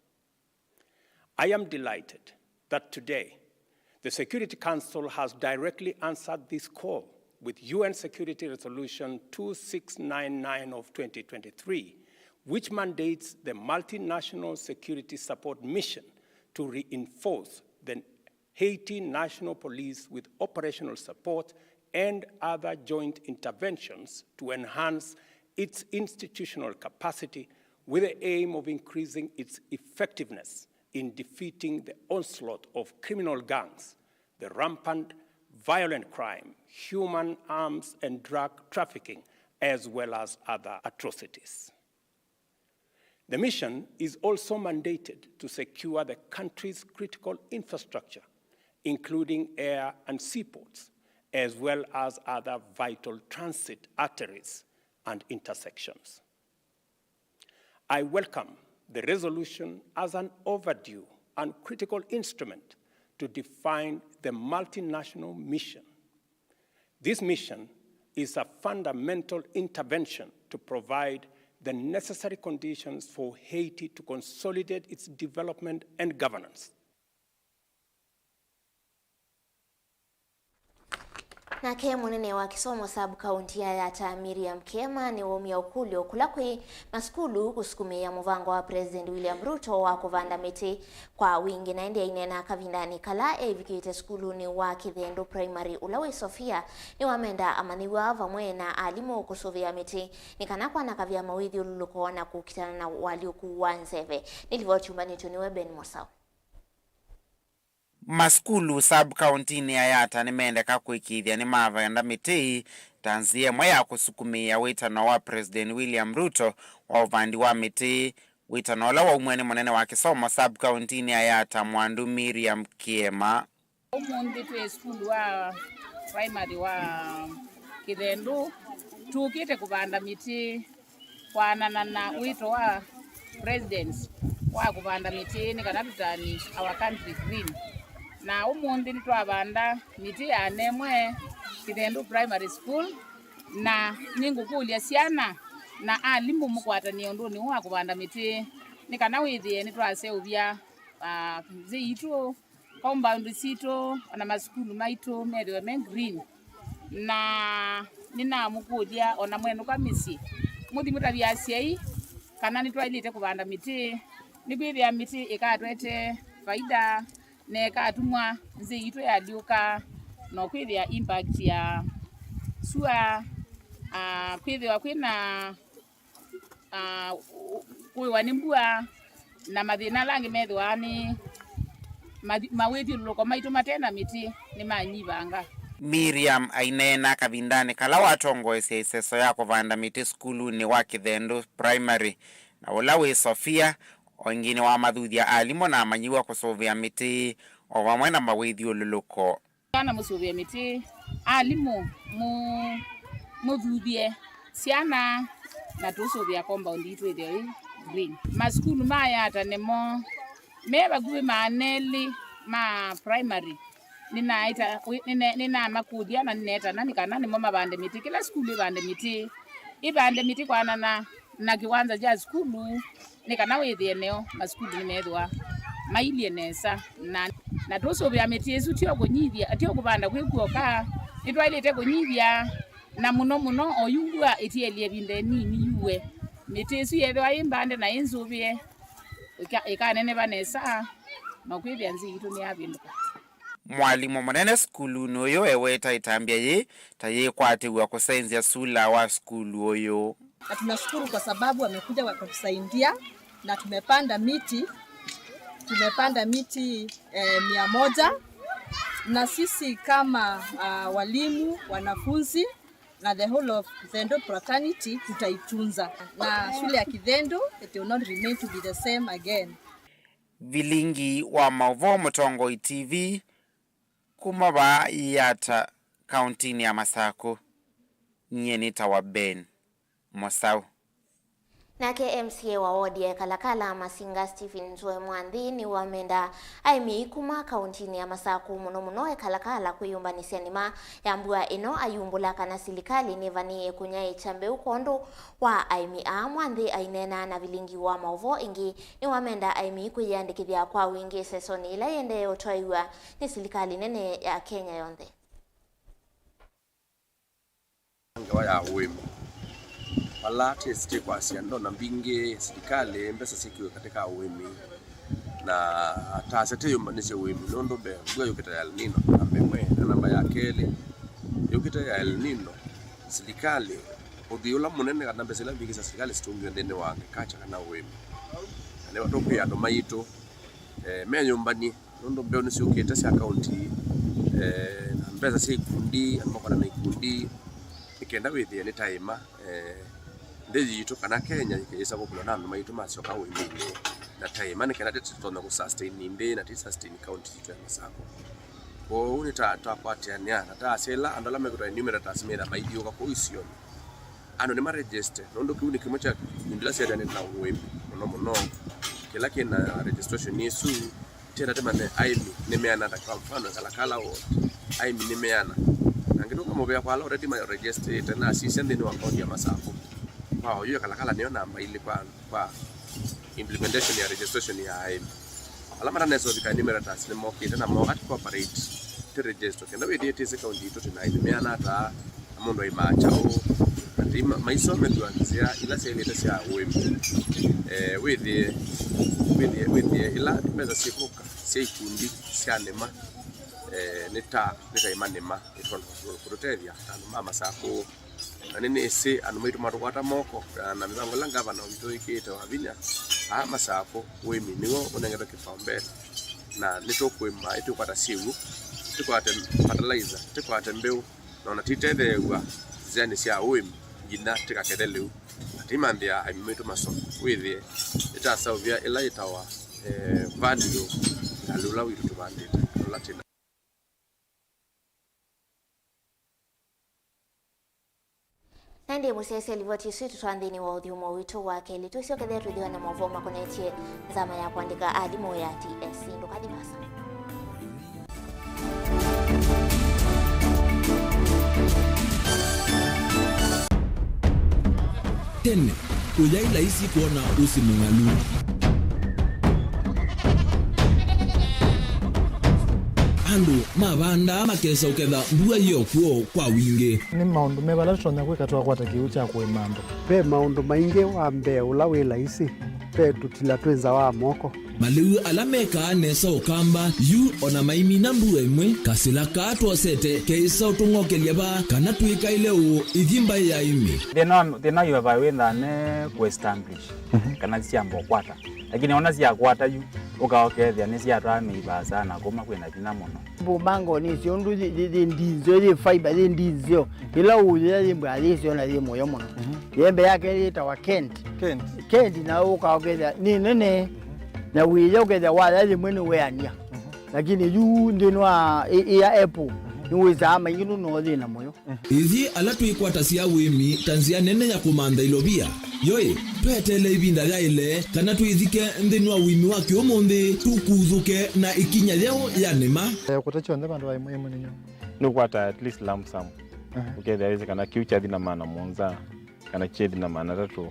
I am delighted that today the Security Council has directly answered this call with U N Security Resolution two six nine nine of twenty twenty-three, which mandates the Multinational Security Support Mission to reinforce the Haiti National Police with operational support and other joint interventions to enhance its institutional capacity with the aim of increasing its effectiveness in defeating the onslaught of criminal gangs, the rampant violent crime, human arms and drug trafficking, as well as other atrocities. The mission is also mandated to secure the country's critical infrastructure, including air and seaports, as well as other vital transit arteries and intersections. I welcome the resolution as an overdue and critical instrument to define the multinational mission. This mission is a fundamental intervention to provide the necessary conditions for Haiti to consolidate its development and governance. Nake mũnene wa kĩsomo sub-county ya Yatta, Miriam Kiema, nĩwaumya ũkũlyo kũla kwĩ masukulu kũsukumĩĩa mũvango wa President William Ruto wa kũvanda mĩtĩ kwa wingĩ. Na ĩndĩ aineena kavindanĩ kala eĩvikĩte sukulunĩ wa Kĩthendu Primary ũla wĩ Sofia, nĩwamenda amanyĩw'a vamwe na alimũ kũsũvĩa mĩtĩ nĩ kana kwanakavya mawĩthyũlũlũko na kũkitana na ũalyũku wa nzeve. Nĩ livoti yumbanĩtw'e nĩwe Ben Mosau. Masukulu sub-kauntinĩ ya Yatta nĩmendeka kũĩkĩĩthya nĩmavanda mĩtĩ ta nzĩa ĩmwe ya kũsukumĩĩa wĩtano wa President William Ruto wa ũvandi wa mĩtĩ, wĩtano ũla waumw'e nĩ mũnene wa kĩsomo sub-kauntinĩ ya Yatta, Mwandu Miriam Kiema. Ũmũnthĩ twĩ sukulu wa primary wa Kĩthendũ, tũkĩte kũvanda mĩtĩ kwanana na wĩto wa President wa kũvanda mĩtĩ nĩ kana tũtani our country green. Na ũmũnthĩ nĩtwavanda mĩtĩ ya nemwe Kĩthendũ Primary School, na nĩngũkũlya syana na alimũ mũkwatanie ũndũnĩ ũũ wa kũvanda mĩtĩ nĩ kana wĩthĩe nĩtwaseũvya, ah, nzĩ itũ, compound sitũ, ona masukulu maitũ methĩwe me green. Na nĩnamũkũlya ona mwenũka mĩsyĩ, mũthi mũtavye asyai kana nĩtwaĩlĩte kũvanda mĩtĩ, nĩkwĩthĩa mĩtĩ ĩkatwete vaida na ĩkatumwa nzĩ itũ yalyũka, na kwĩthĩa impact ya sua, ah, kwĩthĩwa kwĩna ah, kũĩwa nĩ mbua, na mathĩna ala angĩ methĩwa nĩ mathi- mawĩthyũlũlũko maitũ mate na mĩtĩ nĩmanyivanga. Miriam aineena kavindanĩ kala watongoesya ĩseso ya kũvanda mĩtĩ sukulunĩ wa Kĩthendũ Primary, na ũla wĩ Sofia, o ĩngĩ nĩwamathuthya alimũ na amanyĩw'a kũsũvĩa mĩtĩ o vamwe na mawĩthyũlũlũko. Syana mũsũvĩe mĩtĩ, alimũ mũ- mũthuthye syana na tũsũvĩa compound yitũ ĩthĩo ĩ green. Masukulu ma Yatta nĩmo me vakuvĩ maana elĩ ma primary. Nĩnaĩta- wĩ- nĩne- nĩnamakũlya na nĩneetana nĩ kana nĩmo mavande mĩtĩ, kĩla sukulu ĩvande mĩtĩ, ĩvande mĩtĩ kwanana na kĩwanza kya sukulu, nĩ kana wĩthĩe neo masukulu nĩmethĩwa mailye nesa, na, na tũsũvĩa mĩtĩ ĩsu tyo kũnyivya, tyo kũvanda kwĩ kw'oka, nĩtwaĩlĩte kũnyivya, na mũno mũno oyu mbua ĩtielye ĩvinda ĩnini yuwe, mĩtĩ ĩsu yethĩwa ĩ mbande na ĩ nzũvĩe, ĩka- ĩkaneneva nesa, na kwĩthĩa nzĩ yitũ nĩyavĩndũka. Mwalimũ mũnene sukulunĩ ũyũ eweta ĩtambya yĩĩ ta yĩkwatĩw'a kũsenzya sula wa sukulu ũyũ. Na tunashukuru kwa sababu wamekuja wakatusaidia na tumepanda miti, tumepanda miti eh, mia moja, na sisi kama ah, walimu, wanafunzi na the whole of Kithendo fraternity tutaitunza, na shule ya Kithendo, it will not remain to be the same again. Vilingi wa maũvoo Mũtongoi T V kuma vaa Yatta, kauntinĩ ya Masakũ, nyie nĩtawa Ben Mũsaũ. Nake M C A wa wodi ya Kalakala Masinga Stephen Nzue Mwanthi nĩwamenda aĩmi kuma kauntinĩ ya Masakũ, mũno mũno e Kalakala, kwĩyũmbanĩsya nĩma ya mbua ĩno ayumbũla kana silikalĩ nĩvanĩĩe kũnyaĩĩkya mbeũ kwondũ wa aĩmi aa. Mwanthi aineena na vilingi wa maũvoo ĩngĩ nĩwamenda aĩmi kwĩyĩandĩkĩthya kwa wingĩ ĩsesonĩ ĩla yĩendee ũtwaĩw'a nĩ silikalĩ nene ya Kenya yonthe. Ngewa ya ũĩmi. Vala twĩsĩ kwasya ndona mbingĩ silikalĩ mbesa syĩkĩwe katika ũĩmi, na atasya teyũmbanĩsye ũĩmi nũndũ mbee mbua yũkĩte ya El Nino, namba ĩmwe, na namba ya kelĩ, yũkĩte ya El Nino, silikalĩ, ũthwii ũla mũnene kana mbesa ila mbingĩ sya silikalĩ sitũngĩwe nthĩnĩ wa agriculture kana ũĩmi. Na nĩvo tũkwĩa andũ maitũ, eh, meyũmbanie, nũndũ mbeũ nĩsyũkĩte sya kaunti, eh, na mbesa sya ikundi, andũ makona na ikundi, nĩ kenda wĩthĩe nĩtaĩma, eh, nthĩ yitũ kana Kenya yĩsa kũkũlwa na andũ maitũ masyoka ũĩminĩ, na taĩma nĩ kenda tũtonya kũsustain nthĩ na tũsustain kaunti yitũ ya Masakũ. Kwoou nĩta twakwatĩanĩa na taasya ĩla andũ ala mekũtwa enumerators metha maithiũka kũu isionĩ. Andũ nĩmaregĩste, nũndũ kĩu nĩ kĩmwe kya ikundi ila syaĩlĩte na ũĩmi mũno mũno. Kĩla kĩ na registration ĩsu, tienda tũmanye aĩmi nĩ meana, ta kwa mfano Kalakala ward, aĩmi nĩ meana. Na ngĩtũka mũvea kwa ala already maregĩstĩte na asisya nthĩnĩ wa kaunti ya Masakũ. Kwa oyu Kalakala nĩyo namba ilĩ kwa, kwa implementation ya registration ya aĩmi. Ala matanesa ũvika enumerators nĩmokĩte na moka tũcooperate, tũregister, kenda wĩthĩe twĩsĩ kaunti itũ twĩ na aĩmi meana ata, na mũndũ aimaa kyaũ, na tei ma- maisomethw'a nzĩa ila syaĩlĩte sya ũĩmi. Eh, wĩthĩe, wĩthĩe, wĩthĩe ila mbesa syĩkũka sya ikundi sya nĩma, eh, nĩ ta, nĩ ta imanĩma, ĩtonya kũtũtethya ta andũ ma Masakũ. Na nĩnĩsĩ andũ maitũ matũkwata moko, na, na mĩvango ĩla ngavana witũ wĩkĩĩte Wavinya, aa Masakũ, ũĩmi nĩw'o ũnengetwe kĩpaombele. Na nĩtũkũĩma, ĩtũkwata syĩw'ũ, tũkwate fertilizer, tũkwate mbeu, na ona tũitetheew'a nzĩanĩ sya ũĩmi nginya tũkakethe lĩu. Na tũimanthĩa aĩmi maitũ masoko, wĩthĩe nĩtaseũvya ĩla yĩtawa, eh, value ya lĩu ũla witũ tũvandĩte, ũla twĩna. Na ĩndĩ mũsyaĩĩsya livoti ĩsu ĩtũtwaa nthĩnĩ wa ũthyũmũo witũ wa kelĩ. Tũsyokethĩa twĩthĩwe na maũvoo makonetye nzama ya kũandĩka alimũ ya T S C. Ndũkathi vaasa. Tene, ũyaĩ laisi kwona ũsĩ mũng'alu. Andũ mavandaa makesa ũketha mbua yĩ o kw'o kwa wingĩ. Nĩ maũndũ meva ala tũtonya kwĩka twakwata kĩw'ũ kya kũĩma andũ? Ve maũndũ maingĩ. Wa mbee ũla wĩ laisi, ve tũtila twĩ nza wa moko. Malĩu ala mekaa nesa ũkamba yu, ona maimina mbua ĩmwe, kasĩla kaa twosete keĩsa ũtũng'okelya vaa kana twĩkaĩle ũũ ithi mbaĩ ya ĩmĩ. Thĩna, thĩna yu vai wĩ nthane kũ establish, mhm, kana syamba ũkwata. Lakini ona syakwata yu, ũkaokethĩa nĩsyatwaa mĩi vaasa na kuma kwĩna vinya mũno. Mbũmango nĩsyo ũndũ yĩ, yĩ, yĩ ndinzeo, yĩ fiber, yĩ ndinzeo. Ĩla ũyĩa yĩ mbwa yĩsyo na yĩ mũyo mũno. Mhm. Yembe yake yĩtawa Kent. Kent. Kent na ũkaokethĩa nĩ nene. Na wĩya ũkethĩa waya yĩmwe nĩweania. Mhm. Lakini yu nthĩnĩ wa ĩ-, ĩya apple, mhm, nĩwĩsaa maingĩ nũno thĩna mũyo. Ithyĩ ala twĩkwatasya ũĩmi ta nzĩa nene ya kũmantha ilovia, yoĩ, tweteele ĩvinda yaĩle kana twĩthike nthĩnĩ wa ũĩmi wa kĩũmũnthĩ, tũkuthũke na ĩkinya yeũ ya nĩma. Eh, kũta kyonthe vandũ va ĩmwe ĩmwe nĩ nyoo. Nĩũkwata at least lump sum. Aha. Ũkethĩa wĩsĩ kana kĩu kyathi na maana mũonza, kana kyethi na maana atatũ.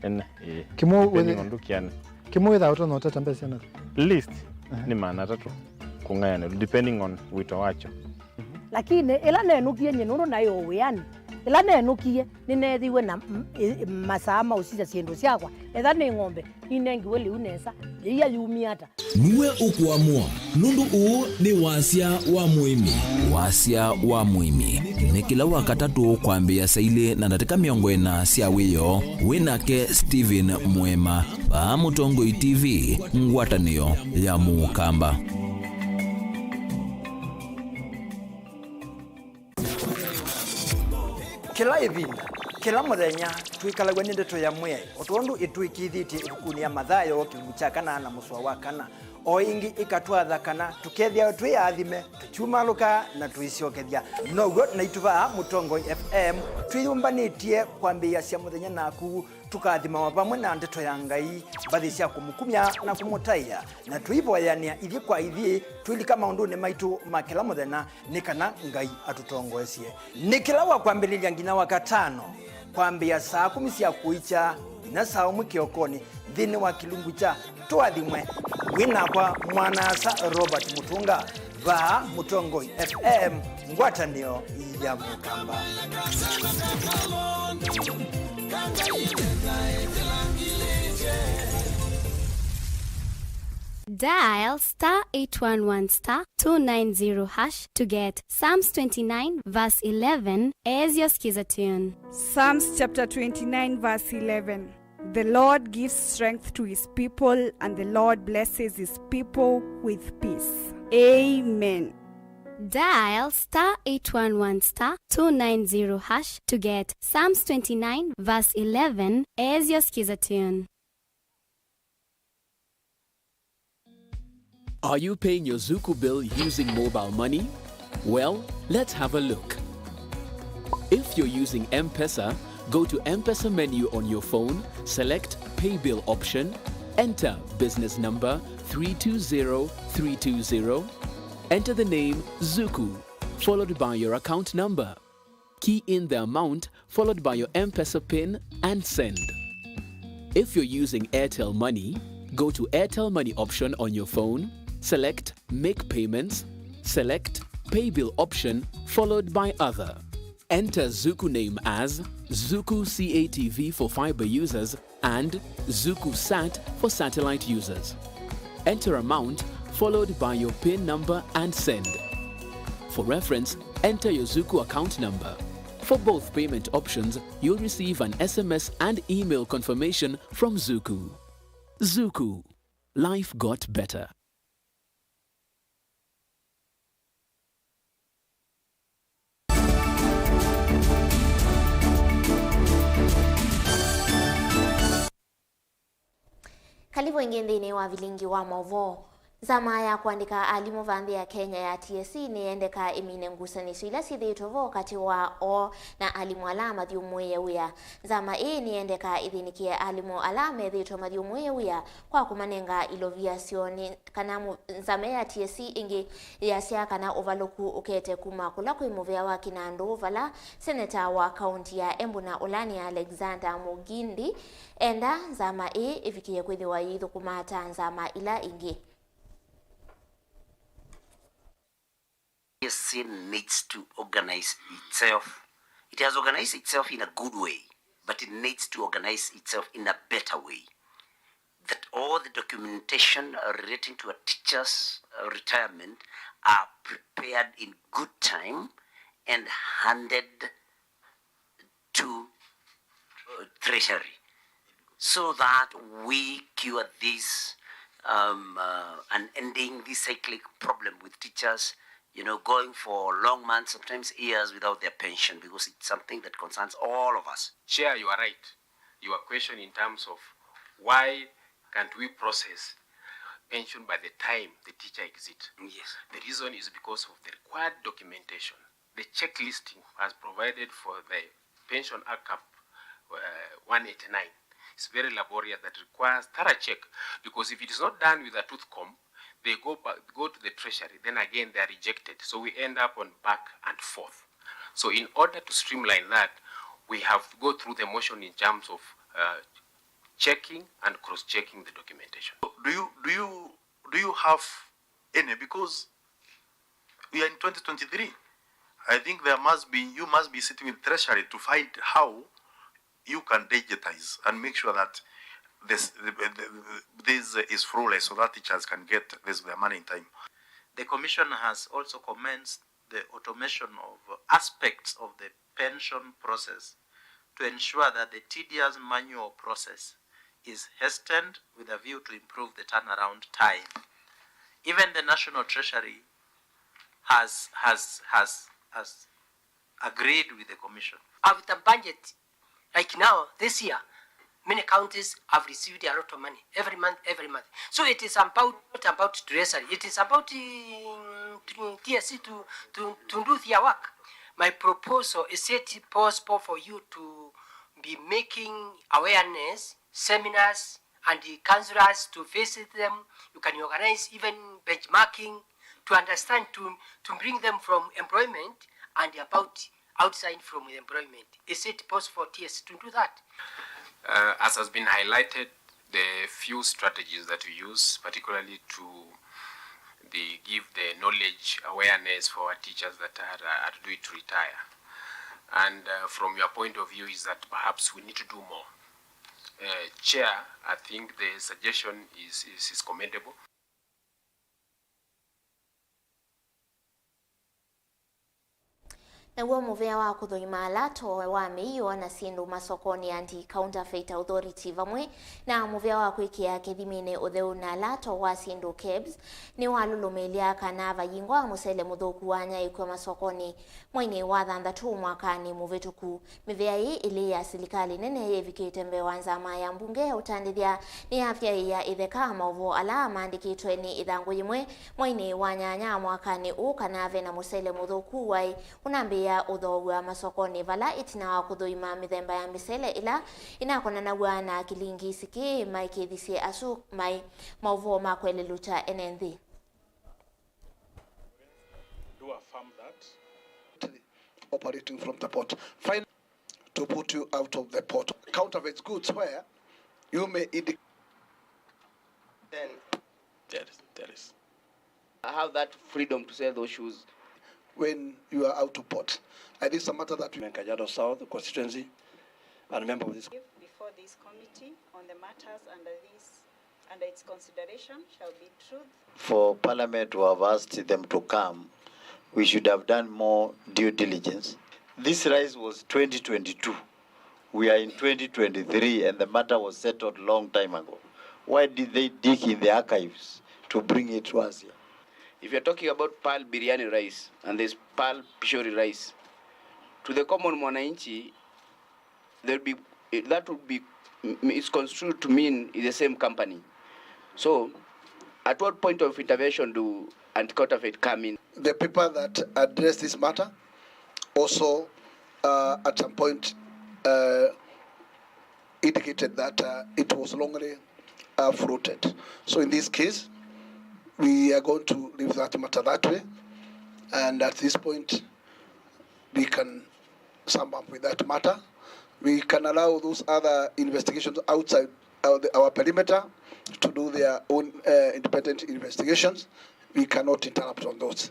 Ene, ĩĩ. Kĩmwe depending wĩthĩ-, on ndũkĩane. Kĩmwe wĩthaa ũtonya ũtata mbesa na? Least, aha, nĩ maana atatũ kũng'ayanĩlwa, depending on wĩto wakyo. Lakini ĩla nenũkie nyie nũndũ naĩ o wĩanĩ, ĩla nenũkie nĩneethiwe na m-, ĩ-, masaa ma ũsisya syĩndũ syakwa, etha nĩ ng'ombe, ninengiwe lĩu nesa, yĩia yumie ata? Nue ũkũamũa, nũndũ ũũ nĩ wasya wa mũĩmi. Wasya wa mũĩmi nĩ kĩla Wakatatũ kwambĩĩa saa ilĩ na ndatĩka mĩongo ĩna sya wĩoo. Wĩ nake Stephen Mwema, vaa Mũtongoi T V, ngwatanĩo ya Mũkamba. Kĩla ĩvinda, kĩla mũthenya, twĩkalaw'a nĩ ndeto ya Mwĩai, o tondũ ĩtwĩkĩĩthĩtye ĩvukunĩ ya Mathayo, kĩlungu kya kana na mũsoa wa kana. O ĩngĩ ĩkatwatha kana tũkethĩawa twĩ aathime, tũkyumalũka na tũisyokethya. Now'o naitũ vaa Mũtongoi F M twĩyũmbanĩtye kwambĩĩasya mũthenya naku, tũkathimawa vamwe na ndeto ya Ngai, mbathi sya kũmũkumya na kũmũtaĩa, na tũivoyanĩa ithyĩ kwa ithyĩ, twĩlika maũndũnĩ maitũ ma kĩla mũthenya, nĩ kana Ngai atũtongoesye. Nĩ kĩla wa kwambĩlĩlya nginya wa katano, kwambĩĩa saa kũmi sya kũikya nginya saa ũmwe kĩokonĩ, nthĩnĩ wa kĩlungu kya Tũathimwe. Wĩ nakwa mwana-a-asa Robert Mũtũnga, vaa Mũtongoi F M, ngwatanĩo ya Mũkamba. Dial star eight one one star two nine zero hash to get Psalms twenty-nine verse eleven as your skiza tune. Psalms chapter twenty-nine verse eleven. The Lord gives strength to his people, and the Lord blesses his people with peace. Amen. Dial star eight one one star two nine zero hash to get Psalms twenty-nine verse eleven as your skiza tune. Are you paying your Zuku bill using mobile money? Well, let's have a look. If you're using M-Pesa, go to M-Pesa menu on your phone, select Pay Bill option, enter business number three two zero three two zero, enter the name Zuku, followed by your account number. Key in the amount followed by your M-Pesa pin and send. If you're using Airtel Money, go to Airtel Money option on your phone, select Make Payments, select Pay Bill option followed by Other. Enter Zuku name as Zuku C A T V for fiber users and Zuku Sat for satellite users. Enter amount followed by your pin number and send. For reference, enter your Zuku account number. For both payment options, you'll receive an S M S and email confirmation from Zuku. Zuku. Life got better. Ĩngĩ nthĩnĩ wa vilingi wa maũvoo, nzama ya kũandĩka alimũ va nthĩ ya Kenya ya T S C nĩyendekaa ĩmine ngusanĩsyo ila syĩthĩĩtwe vo katĩ wa oo na alimũ ala mathyũmũĩe wĩa. Nzama ĩĩ nĩyendekaa ĩthĩnĩkĩe alimũ ala methĩĩtwe mathyũmũĩe wĩa kwa kũmanenga ilovia syoo nĩ kana mũ- nzama ya T S C ĩngĩ yasya kana ũvalũku ũkete kuma kũla kwĩ mũvĩa wa Kinandũ, vala seneta wa kaunti ya Embu na ũla nĩ Alexander Mugindi enda nzama ĩĩ ĩvikĩe kwĩthĩwa yĩithũkũma ta nzama ila ingĩ. T S C needs to organize itself. It has organized itself in a good way, but it needs to organize itself in a better way. That all the documentation relating to a teacher's retirement are prepared in good time and handed to uh, Treasury so that we cure this um, uh, unending, this cyclic problem with teachers, you know, going for long months, sometimes years without their pension, because it's something that concerns all of us. Chair, you are right. Your question in terms of why can't we process pension by the time the teacher exit? Yes. The reason is because of the required documentation. The checklisting as provided for the Pension Act Cap uh, one eighty-nine is very laborious, that requires thorough check, because if it is not done with a tooth comb, they go back, go to the treasury, then again they are rejected. So we end up on back and forth. So in order to streamline that, we have to go through the motion in terms of uh, checking and cross-checking the documentation. Do you, do you, do you have any? Because we are in twenty twenty-three. I think there must be, you must be sitting with Treasury to find how you can digitize and make sure that this, this is flawless so that teachers can get this, their money in time. The Commission has also commenced the automation of aspects of the pension process to ensure that the tedious manual process is hastened with a view to improve the turnaround time. Even the National Treasury has, has, has, has agreed with the Commission. After budget, like now, this year, many counties have received a lot of money every month, every month. So it is about, not about treasury, it is about mm, T S C to, to, to do their work. My proposal, is it possible for you to be making awareness seminars and the counselors to visit them? You can organize even benchmarking to understand, to, to bring them from employment and about outside from employment. Is it possible for T S C to do that? Uh, as has been highlighted, the few strategies that we use, particularly to the, give the knowledge awareness for our teachers that are, are due to retire. And uh, from your point of view is that perhaps we need to do more. Uh, Chair, I think the suggestion is, is, is commendable. Naw'o mũvea wa kũthũima ala atowe wa mĩio na syĩndũ masokonĩ, Anti-Counterfeit Authority, vamwe na mũvea wa kwĩkĩa kĩthiminĩ ũtheu na ala atowe wa syĩndũ, KEBS, nĩwalũlũmĩĩlya kana vayingwa mũsele mũthũku wanyaĩĩkw'a masokonĩ mweinĩ wa thanthatũ mwakanĩ mũvĩtũku. Mĩvea ĩĩ ĩlĩ ya silikalĩ nene yĩvikĩte mbee wa nzama ya mbunge ya ũtandĩthya nĩyavyaĩĩa ĩtheka maũvoo ala maandĩkĩtwe nĩ ĩthangũ yĩmwe mweinĩ wa nyanya mwakanĩ ũũ kana ve na mũsele mũthũku waĩ ũnambĩĩa ũthoow'a masokonĩ vala, ĩtina wa kũthũima mĩthemba ya mĩsele ĩla ĩnakonanaw'a na kĩlingi sikĩĩ, maĩkĩĩthisye asu maĩ maũvoo ma kũelelũkya ene nthĩ. Do affirm that. Operating from the port. Finally, to put you out of the port. Counterfeit goods where you may indicate. Then there is, there is. I have that freedom to sell those shoes. When you are out of port. And this is a matter that we. Kajiado South constituency and member of this. Before this committee on the matters under this under its consideration shall be truth. For Parliament to have asked them to come, we should have done more due diligence. This rice was twenty twenty-two. We are in twenty twenty-three and the matter was settled long time ago. Why did they dig in the archives to bring it to us here? If you're talking about Pearl Biryani rice and there's Pearl Pishori rice, to the common mwananchi, there'll be, that would be, is construed to mean it's the same company. So, at what point of intervention do anti-counterfeit come in? The paper that addressed this matter also, uh, at some point, uh, indicated that, uh, it was wrongly, uh, floated. So in this case, we are going to leave that matter that way, and at this point, we can sum up with that matter. We can allow those other investigations outside our, our perimeter to do their own, uh, independent investigations. We cannot interrupt on those.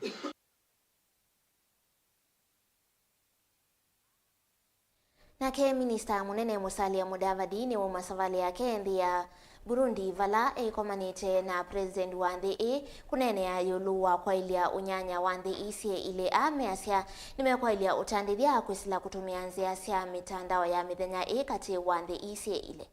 Nake Minista Mũnene Musalia Mudavadi nĩwauma savalĩ yake nthĩ ya Burundi, vala eĩkomanĩte na President wa nthĩ ĩĩ kũneenea ĩũlũ wa kwaĩlya ũnyanya wa nthĩ ii syĩ ilĩ. Aa measya nĩmekwaĩlya ũtandĩthya kwĩsĩla kũtũmĩa nzĩa sya mĩtandao ya mĩthenya ĩĩ katĩ wa nthĩ ii syĩ ilĩ.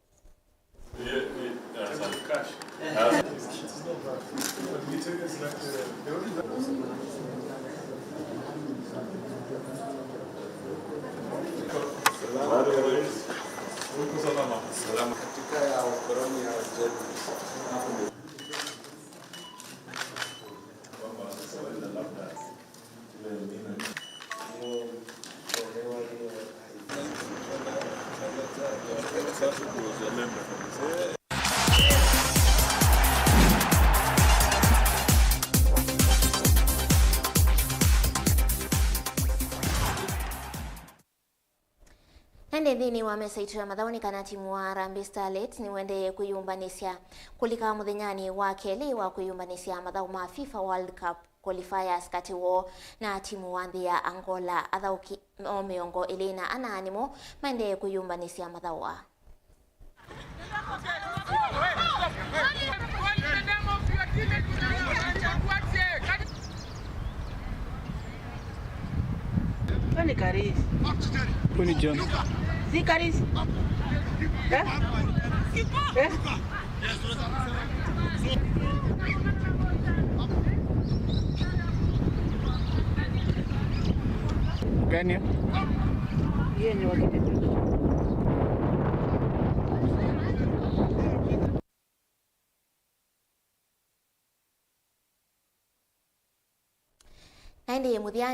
Na ĩndĩ nthĩnĩ wa mesa itũ ya mathaũ nĩ kana timu wa Harambee Starlets nĩũendee kwĩyũmbanĩsya kũlika mũthenyanĩ wa kelĩ wa kwĩyũmbanĩsya mathaũ ma FIFA World Cup qualifiers katĩ woo na timu wa nthĩ ya Angola. Athaũki o mĩongo ĩlĩ na ana nĩmo maendee kwĩyũmbanĩsya mathaũ aa. Kwani Karis? Kwani John? Si Karis? Eh? Eh? Gani? Yeye ni wa Kenya. Na ĩndĩ mũthya